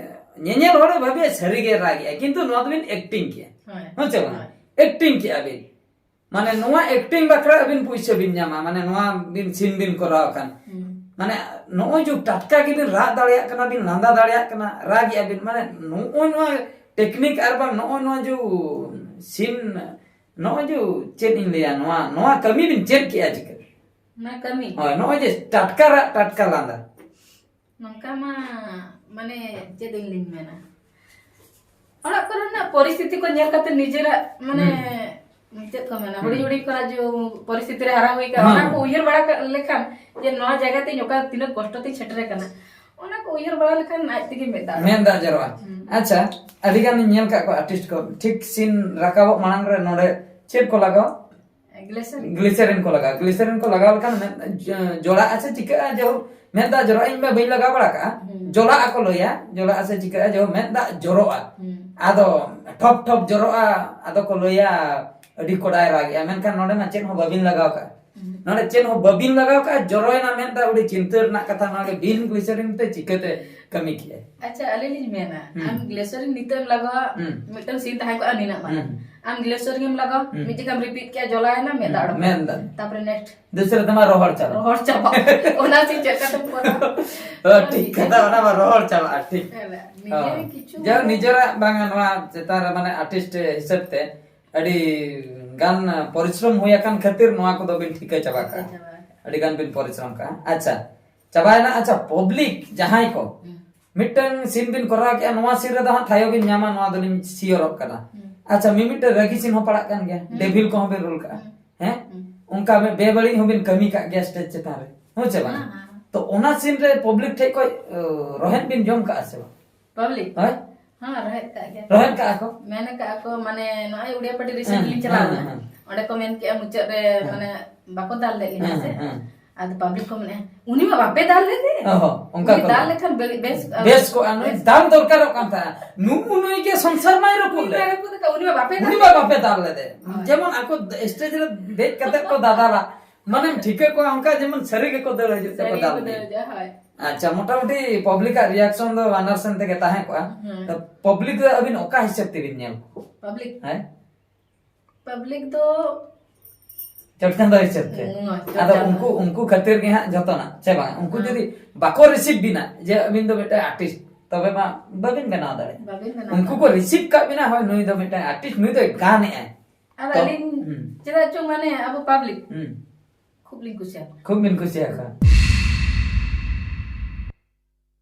ᱧᱮᱧᱮᱞ ᱦᱚᱲᱮ ᱵᱷᱟᱵᱤᱭᱟ ᱥᱟᱹᱨᱤ ᱜᱮ ᱨᱟᱜ ᱮᱜᱼᱟ, ᱠᱤᱱᱛᱩ ᱱᱚᱣᱟ ᱫᱚᱵᱤᱱ ᱮᱠᱴᱤᱝ ᱠᱮᱜᱼᱟ᱾ ᱦᱳᱭ᱾ ᱦᱮᱸ ᱥᱮ ᱵᱟᱝ? ᱦᱳᱭ᱾ ᱮᱠᱴᱤᱝ ᱠᱮᱜᱼᱟ ᱵᱤᱱ᱾ ᱢᱟᱱᱮ ᱱᱚᱣᱟ ᱮᱠᱴᱤᱝ ᱵᱟᱠᱷᱨᱟ ᱟᱹᱵᱤᱱ ᱯᱩᱭᱥᱟᱹ ᱵᱤᱱ ᱧᱟᱢᱟ, ᱢᱟᱱᱮ ᱱᱚᱣᱟ ᱵᱤᱱ ᱥᱤᱱ ᱵᱤᱱ ᱠᱚᱨᱟᱣ ᱠᱷᱟᱱ᱾ ᱦᱩᱸ᱾ ᱢᱟᱱᱮ ᱱᱚᱜᱼᱚᱭ ᱡᱮ ᱴᱟᱴᱠᱟ ᱜᱮᱵᱤᱱ ᱨᱟᱜ ᱫᱟᱲᱮᱭᱟᱜ ᱠᱟᱱᱟ, ᱵᱤᱱ ᱞᱟᱸᱫᱟ ᱫᱟᱲᱮᱭᱟᱜ ᱠᱟᱱᱟ, ᱨᱟᱜ ᱮᱜᱼᱟ ᱵᱤᱱ, ᱢᱟᱱᱮ ᱱᱚᱜᱼᱚᱭ ᱱᱚᱣᱟ ᱴᱮᱠᱱᱤᱠ ᱟᱨ ᱵᱟᱝ ᱱᱚᱜᱼᱚᱭ ᱱᱚᱣᱟ ᱡᱮ ᱥᱤᱱ, ᱱᱚᱜᱼᱚᱭ ᱡᱮ ᱪᱮᱫ ᱤᱧ ᱞᱟᱹᱭᱟ, ᱱᱚᱣᱟ, ᱱᱚᱣᱟ ᱠᱟᱹᱢᱤ ᱵᱤᱱ ᱪᱮᱫ ᱠᱮᱜᱼᱟ ᱪᱤᱠᱟᱹ? ᱚᱱᱟ ᱠᱟᱹᱢᱤ? ᱦᱳᱭ, ᱱᱚᱜᱼᱚᱭ ᱡᱮ ᱴᱟᱴᱠᱟ ᱨᱟᱜ, ᱴᱟᱴᱠᱟ ᱞᱟᱸᱫᱟ᱾ ᱱᱚᱝᱠᱟ ᱢᱟ, ᱢᱟᱱᱮ, ᱪᱮᱫ ᱤᱧ ᱞᱤᱧ ᱢᱮᱱᱟ, ᱚᱲᱟᱜ ᱠᱚᱨᱮᱱᱟᱜ ᱯᱚᱨᱤᱥᱛᱷᱤᱛᱤ ᱠᱚ ᱧᱮᱞ ᱠᱟᱛᱮ ᱱᱤᱡᱮᱨᱟᱜ, ᱢᱟᱱᱮ, ᱦᱩᱸ᱾ ᱪᱮᱫ ᱠᱚ ᱢᱮᱱᱟ, ᱦᱩᱸ᱾ ᱦᱩᱰᱤᱧ ᱦᱩᱰᱤᱧ ᱠᱷᱚᱱᱟᱜ ᱡᱮ ᱯᱚᱨᱤᱥᱛᱷᱤᱛᱤ ᱨᱮ ᱦᱟᱨᱟ ᱦᱩᱭ ᱠᱟᱱᱟ, ᱦᱮᱸ᱾ ᱚᱱᱟ ᱠᱚ ᱩᱭᱦᱟᱹᱨ ᱵᱟᱲᱟ ᱠᱟᱜ ᱞᱮᱠᱷᱟᱱ ᱡᱮ ᱱᱚᱣᱟ ᱡᱟᱭᱜᱟ ᱛᱮ ᱤᱧ ᱚᱠᱟ ᱛᱤᱱᱟᱹᱜ ᱠᱚᱥᱴᱚ ᱛᱤᱧ ᱥᱮᱴᱮᱨ ᱟᱠᱟᱱᱟ, ᱚᱱᱟ ᱠᱚ ᱩᱭᱦᱟᱹᱨ ᱵᱟᱲᱟ ᱞᱮᱠᱷᱟᱱ ᱟᱡ ᱛᱮᱜᱮ ᱢᱮᱫ ᱫᱟᱜ ᱢᱮᱫ ᱫᱟᱜ ᱡᱚᱨᱚᱜᱼᱟ᱾ ᱟᱪᱪᱷᱟ, ᱟᱹᱰᱤ ᱜᱟᱱᱤᱧ ᱧᱮᱞ ᱠᱟᱜ ᱠᱚᱣᱟ ᱟᱨᱴᱤᱥᱴ ᱠᱚ, ᱴᱷᱤᱠ ᱥᱤᱱ ᱨᱟᱠᱟᱵᱚᱜ ᱢᱟᱲᱟᱝ ᱨᱮ ᱱᱚᱰᱮ ᱪᱮᱫ ᱠᱚ ᱞᱟᱜᱟᱣᱟ? ᱜᱞᱮᱥᱟᱨᱤ ᱜᱞᱤᱥᱮᱨᱤᱱ ᱠᱚ ᱞᱟᱜᱟᱣᱟ᱾ ᱜᱞᱤᱥᱮᱨᱤᱱ ᱠᱚ ᱞᱟᱜᱟᱣ ᱞᱮᱠᱷᱟᱱ ᱢᱮᱫ ᱡᱚ- ᱡᱚᱲᱟᱜᱼᱟ ᱥᱮ ᱪᱤᱠᱟᱹᱜᱼᱟ? ᱡᱮ ᱢᱮᱫ ᱫᱟᱜ ᱡᱚᱨᱚᱜᱼᱟ, ᱤᱧ ᱢᱟ ᱵᱟᱹᱧ ᱞᱟᱜᱟᱣ ᱵᱟᱲᱟ ᱠᱟᱜᱼᱟ᱾ ᱡᱚᱲᱟᱜ ᱟᱠᱚ ᱞᱟᱹᱭᱟ, ᱡᱚᱲᱟᱜᱼᱟ ᱥᱮ ᱪᱤᱠᱟᱹᱜᱼᱟ? ᱡᱮ ᱢᱮᱫ ᱫᱟᱜ ᱡᱚᱨᱚᱜᱼᱟ᱾ ᱟᱫᱚ ᱴᱷᱚᱯ ᱴᱷᱚᱯ ᱡᱚᱨᱚᱜᱼᱟ, ᱟᱫᱚ ᱠᱚ ᱞᱟᱹᱭᱟ ᱟᱹᱰᱤ ᱠᱚᱰᱟᱭ ᱨᱟᱜᱮᱜᱼᱟ, ᱢᱮᱱᱠᱷᱟᱱ ᱱᱚᱰᱮ ᱢᱟ ᱪᱮᱫ ᱦᱚᱸ ᱵᱟᱹᱵᱤᱱ ᱞᱟᱜᱟᱣ ᱠᱟᱜᱼᱟ᱾ ᱱᱚᱰᱮ ᱪᱮᱫ ᱦᱚᱸ ᱵᱟᱹᱵᱤᱱ ᱞᱟᱜᱟᱣ ᱠᱟᱜᱼᱟ, ᱡᱚᱨᱚᱭᱮᱱᱟ ᱢᱮᱫ ᱫᱟᱜ, ᱟᱹᱰᱤ ᱪᱤᱱᱛᱟᱹ ᱨᱮᱱᱟᱜ ᱠᱟᱛᱷᱟ᱾ ᱱᱚᱣᱟ ᱜᱮ ᱵᱤᱱ ᱜᱞᱤᱥᱮᱨᱤᱱ ᱛᱮ ᱪᱤᱠᱟᱹᱛᱮ ᱠᱟᱹᱢᱤ ᱠᱮᱜᱼᱟᱭ? ᱟᱪᱪᱷᱟ, ᱟᱹᱞᱤᱧ ᱞᱤᱧ ᱢᱮᱱᱟ, ᱟᱢ ᱜᱞᱤᱥᱟᱨᱤᱱ ᱱᱤᱛᱚᱜ ᱮᱢ ᱞᱟᱜᱟᱣᱟ, ᱢᱤᱫᱴᱟᱝ ᱥᱤᱱ ᱛᱟᱦᱮᱸ ᱠᱚᱜᱼᱟ ᱱᱤᱱᱟᱹᱜ ᱢᱟᱨᱟᱝ, ᱟᱢ ᱜᱞᱤᱥᱟᱨᱤᱱ ᱮᱢ ᱞᱟᱜᱟᱣᱟ, ᱢᱤᱫ ᱡᱟᱭᱜᱟᱢ ᱨᱤᱯᱤᱴ ᱠᱮᱜᱼᱟ, ᱡᱚᱞᱟᱭᱮᱱᱟ, ᱢᱮᱫ ᱫᱟᱜ ᱚᱰᱚᱠ ᱢᱮᱫ ᱫᱟᱜ᱾ ᱛᱟᱯᱚᱨᱮ ᱱᱮᱠᱥᱴ ᱫᱩᱥᱨᱟᱹ ᱛᱮᱢᱟ ᱨᱚᱦᱚᱲ ᱪᱟᱵᱟ᱾ ᱨᱚᱦᱚᱲ ᱪᱟᱵᱟ᱾ ᱚᱱᱟ ᱥᱤᱱ ᱪᱮᱫ ᱠᱟᱛᱮᱢ ᱠᱚᱨᱟᱣᱟ? ᱚ, ᱴᱷᱤᱠ ᱠᱟᱛᱷᱟ, ᱚᱱᱟ ᱢᱟ ᱨᱚᱦᱚᱲ ᱪᱟᱵᱟᱜᱼᱟ, ᱴᱷᱤᱠ᱾ ᱦᱮᱸ, ᱱᱤᱡᱮ ᱜᱮ ᱠᱤᱪᱷᱩ ᱡᱟᱦᱟᱸ ᱱᱤᱡᱮᱨᱟᱜ ᱵᱟᱝᱟ, ᱱᱚᱣᱟ ᱪᱮᱛᱟᱱ ᱨᱮ ᱢᱟᱱᱮ ᱟᱨᱴᱤᱥᱴ ᱦᱤᱥᱟᱹᱵ ᱛᱮ ᱟᱹᱰᱤ ᱜᱟᱱ ᱯᱚᱨᱤᱥᱨᱚᱢ ᱦᱩᱭ ᱟᱠᱟᱱ ᱠᱷᱟᱹᱛᱤᱨ ᱱᱚᱣᱟ ᱠᱚᱫᱚ ᱵᱤᱱ ᱴᱷᱤᱠᱟᱹ ᱪᱟᱵᱟ ᱠᱟᱜᱼᱟ᱾ ᱪᱟᱵᱟ ᱟᱠᱟᱫᱟ᱾ ᱟᱹᱰᱤ ᱜᱟᱱ ᱵᱤᱱ ᱯᱚᱨᱤᱥᱨᱚᱢ ᱠᱟᱜᱼᱟ᱾ ᱟᱪᱪᱷᱟ, ᱪᱟᱵᱟᱭᱮᱱᱟ᱾ ᱟᱪᱪᱷᱟ, ᱯᱚᱵᱽᱞᱤᱠ ᱡᱟᱦᱟᱸᱭ ᱠᱚ ᱢᱤᱫᱴᱟᱝ ᱥᱤᱱ ᱵᱤᱱ ᱠᱚᱨᱟᱣ ᱠᱮᱜᱼᱟ, ᱱᱚᱣᱟ ᱥᱤᱱ ᱨᱮᱫᱚ ᱦᱟᱸᱜ ᱛᱷᱟᱭᱚ ᱵᱤᱱ ᱧᱟᱢᱟ, ᱱᱚᱣᱟ ᱫᱚᱞᱤᱧ ᱥᱤᱭᱚᱨᱚᱜ ᱠᱟᱱᱟ᱾ ᱟᱪᱪᱷᱟ, ᱢᱤᱢᱤᱫᱴᱟᱝ ᱨᱟᱹᱜᱤ ᱥᱤᱱ ᱦᱚᱸ ᱯᱟᱲᱟᱜ ᱠᱟᱱ ᱜᱮᱭᱟ, ᱰᱮᱵᱷᱤᱞ ᱠᱚᱦᱚᱸ ᱵᱤᱱ ᱨᱳᱞ ᱠᱟᱜᱼᱟ, ᱦᱮᱸ? ᱚᱱᱠᱟ ᱵᱮ- ᱵᱮᱵᱟᱹᱲᱤᱡ ᱦᱚᱸᱵᱤᱱ ᱠᱟᱹᱢᱤ ᱠᱟᱜ ᱜᱮᱭᱟ ᱥᱴᱮᱡ ᱪᱮᱛᱟᱱ ᱨᱮ, ᱦᱮᱸ ᱥᱮ ᱵᱟᱝ? ᱛᱚ ᱚᱱᱟ ᱥᱤᱱ ᱨᱮ ᱯᱚᱵᱽᱞᱤᱠ ᱴᱷᱮᱡ ᱠᱷᱚᱡ ᱚ, ᱨᱚᱦᱮᱫ ᱵᱤᱱ ᱡᱚᱢ ᱠᱟᱜᱼᱟ ᱥᱮ ᱵᱟᱝ? ᱯᱟᱵᱽᱞᱤᱠ? ᱦᱳᱭ, ᱦᱮᱸ, ᱨᱚᱦᱮᱫ ᱠᱟᱜ ᱜᱮᱭᱟ᱾ ᱨᱚᱦᱮᱫ ᱠᱟᱜᱼᱟ ᱠᱚ᱾ ᱢᱮᱱ ᱠᱟᱜᱼᱟ ᱠᱚ, ᱢᱟᱱᱮ ᱱᱚᱜᱼᱚᱭ ᱩᱲᱤᱭᱟ ᱯᱟᱴᱤ ᱨᱤᱥᱮᱱᱴᱞᱤ ᱦᱮᱸ, ᱪᱟᱞᱟᱣ ᱦᱮᱸ, ᱞᱮᱱᱟ, ᱦᱮᱸ᱾ ᱚᱸᱰᱮ ᱠᱚ ᱢᱮᱱ ᱠᱮᱜᱼᱟ ᱢᱩᱪᱟᱹᱫ ᱨᱮ, ᱦᱮᱸ᱾ ᱢᱟᱱᱮ ᱵᱟᱠᱚ ᱫᱟᱞ ᱞᱮᱫ ᱠᱤᱱᱟ ᱦᱮᱸ, ᱥᱮ? ᱦᱮᱸ᱾ ᱟᱫᱚ ᱯᱟᱵᱽᱞᱤᱠ ᱠᱚ ᱢᱮᱱᱮᱜᱼᱟ, ᱩᱱᱤ ᱢᱟ ᱵᱟᱯᱮ ᱫᱟᱞ ᱞᱮᱫᱮ᱾ ᱚᱦᱚ, ᱚᱱᱠᱟ ᱩᱱᱤ ᱠᱚ ᱫᱟᱞ ᱢᱮᱱᱟ᱾ ᱞᱮᱠᱷᱟᱱ ᱵᱮ-, ᱵᱮᱥ, ᱵᱮᱥ ᱠᱚᱜᱼᱟ, ᱱᱩᱭ ᱫᱟᱞ ᱫᱚᱨᱠᱟᱨᱚᱜ ᱠᱟᱱ ᱛᱟᱦᱮᱸᱫ᱾ ᱱᱩᱜᱼᱩ ᱱᱩᱭ ᱜᱮ ᱥᱚᱝᱥᱟᱨ ᱢᱟᱭ ᱨᱟᱹᱯᱩᱫ ᱩᱱᱤ ᱞᱮᱫ᱾ ᱢᱟ ᱨᱟᱹᱯᱩᱫ ᱟᱠᱟᱫ, ᱩᱱᱤ ᱢᱟ ᱵᱟᱯᱮ ᱫᱟᱞ ᱩᱱᱤ ᱢᱟ ᱞᱮᱫᱮ᱾ ᱵᱟᱯᱮ ᱫᱟᱞ ᱞᱮᱫᱮ᱾ ᱦᱳᱭ᱾ ᱡᱮᱢᱚᱱ ᱟᱠᱚ ᱥᱴᱮᱡ ᱨᱮ ᱫᱮᱡ ᱠᱟᱛᱮ ᱠᱚ ᱫᱟᱫᱟᱞᱟ, ᱢᱟᱱᱮᱢ ᱴᱷᱤᱠᱟᱹ ᱠᱚᱣᱟ ᱚᱱᱠᱟ ᱡᱮᱢᱚᱱ ᱥᱟᱹᱨᱤ ᱜᱮᱠᱚ ᱫᱟᱹᱲ ᱦᱤᱡᱩᱜ ᱛᱮᱠᱚ ᱥᱟᱹᱨᱤ ᱫᱟᱞ ᱜᱮᱠᱚ ᱞᱮᱫᱮ᱾ ᱫᱟᱹᱲ ᱦᱤᱡᱩᱜᱼᱟ, ᱦᱳᱭ᱾ ᱟᱪᱪᱷᱟ, ᱢᱚᱴᱟᱢᱩᱴᱤ ᱯᱚᱵᱽᱞᱤᱠᱟᱜ ᱨᱤᱭᱟᱠᱥᱚᱱ ᱫᱚ ᱵᱟᱱᱟᱨ ᱥᱮᱱ ᱛᱮᱜᱮ ᱛᱟᱦᱮᱸ ᱠᱚᱜᱼᱟ᱾ ᱦᱮᱸ᱾ ᱛᱚ ᱯᱚᱵᱽᱞᱤᱠ ᱫᱚ ᱟᱹᱵᱤᱱ ᱚᱠᱟ ᱦᱤᱥᱟᱹᱵ ᱛᱮᱵᱤᱱ ᱧᱮᱞ ᱠᱚᱣᱟ? ᱯᱟᱵᱽᱞᱤᱠ? ᱦᱮᱸ? ᱯᱟᱵᱽᱞᱤᱠ ᱫᱚ ᱪᱚᱴ ᱪᱟᱸᱫᱚ ᱦᱤᱥᱟᱹᱵ ᱛᱮ᱾ ᱦᱩᱸ, ᱪᱚᱴ ᱟᱫᱚ ᱪᱟᱸᱫᱚ᱾ ᱩᱱᱠᱩ, ᱩᱱᱠᱩ ᱠᱷᱟᱹᱛᱤᱨ ᱜᱮ ᱦᱟᱸᱜ ᱡᱚᱛᱚᱱᱟᱜ, ᱪᱮ ᱵᱟᱝ? ᱩᱱᱠᱩ ᱦᱮᱸ᱾ ᱡᱩᱫᱤ ᱵᱟᱠᱚ ᱨᱤᱥᱤᱵᱷ ᱵᱤᱱᱟ ᱡᱮ ᱟᱹᱵᱤᱱ ᱫᱚ ᱢᱤᱫᱴᱟᱝ ᱟᱨᱴᱤᱥᱴ, ᱛᱚᱵᱮ ᱢᱟ ᱵᱟᱹᱵᱤᱱ ᱵᱮᱱᱟᱣ ᱫᱟᱲᱮᱭᱟᱜᱼᱟ᱾ ᱵᱟᱹᱵᱤᱱ ᱵᱮᱱᱟᱣ ᱩᱱᱠᱩ ᱠᱚ ᱨᱤᱥᱤᱵᱷ ᱠᱟᱜ ᱵᱤᱱᱟ, ᱦᱳᱭ, ᱱᱩᱭ ᱫᱚ ᱢᱤᱫᱴᱟᱝ ᱟᱨᱴᱤᱥᱴ, ᱱᱩᱭ ᱫᱚᱭ ᱜᱟᱱᱮᱜᱼᱟᱭ᱾ ᱟᱨ ᱛᱚ, ᱟᱹᱞᱤᱧ ᱦᱩᱸ᱾ ᱪᱮᱫᱟᱜ ᱪᱚᱝ, ᱢᱟᱱᱮ, ᱟᱵᱚ ᱯᱟᱵᱽᱞᱤᱠ ᱦᱩᱸ᱾ ᱠᱷᱩᱵ ᱞᱤᱧ ᱠᱩᱥᱤᱭᱟᱜᱼᱟ᱾ ᱠᱷᱩᱵ ᱵᱤᱱ ᱠᱩᱥᱤᱭᱟᱜᱼᱟ᱾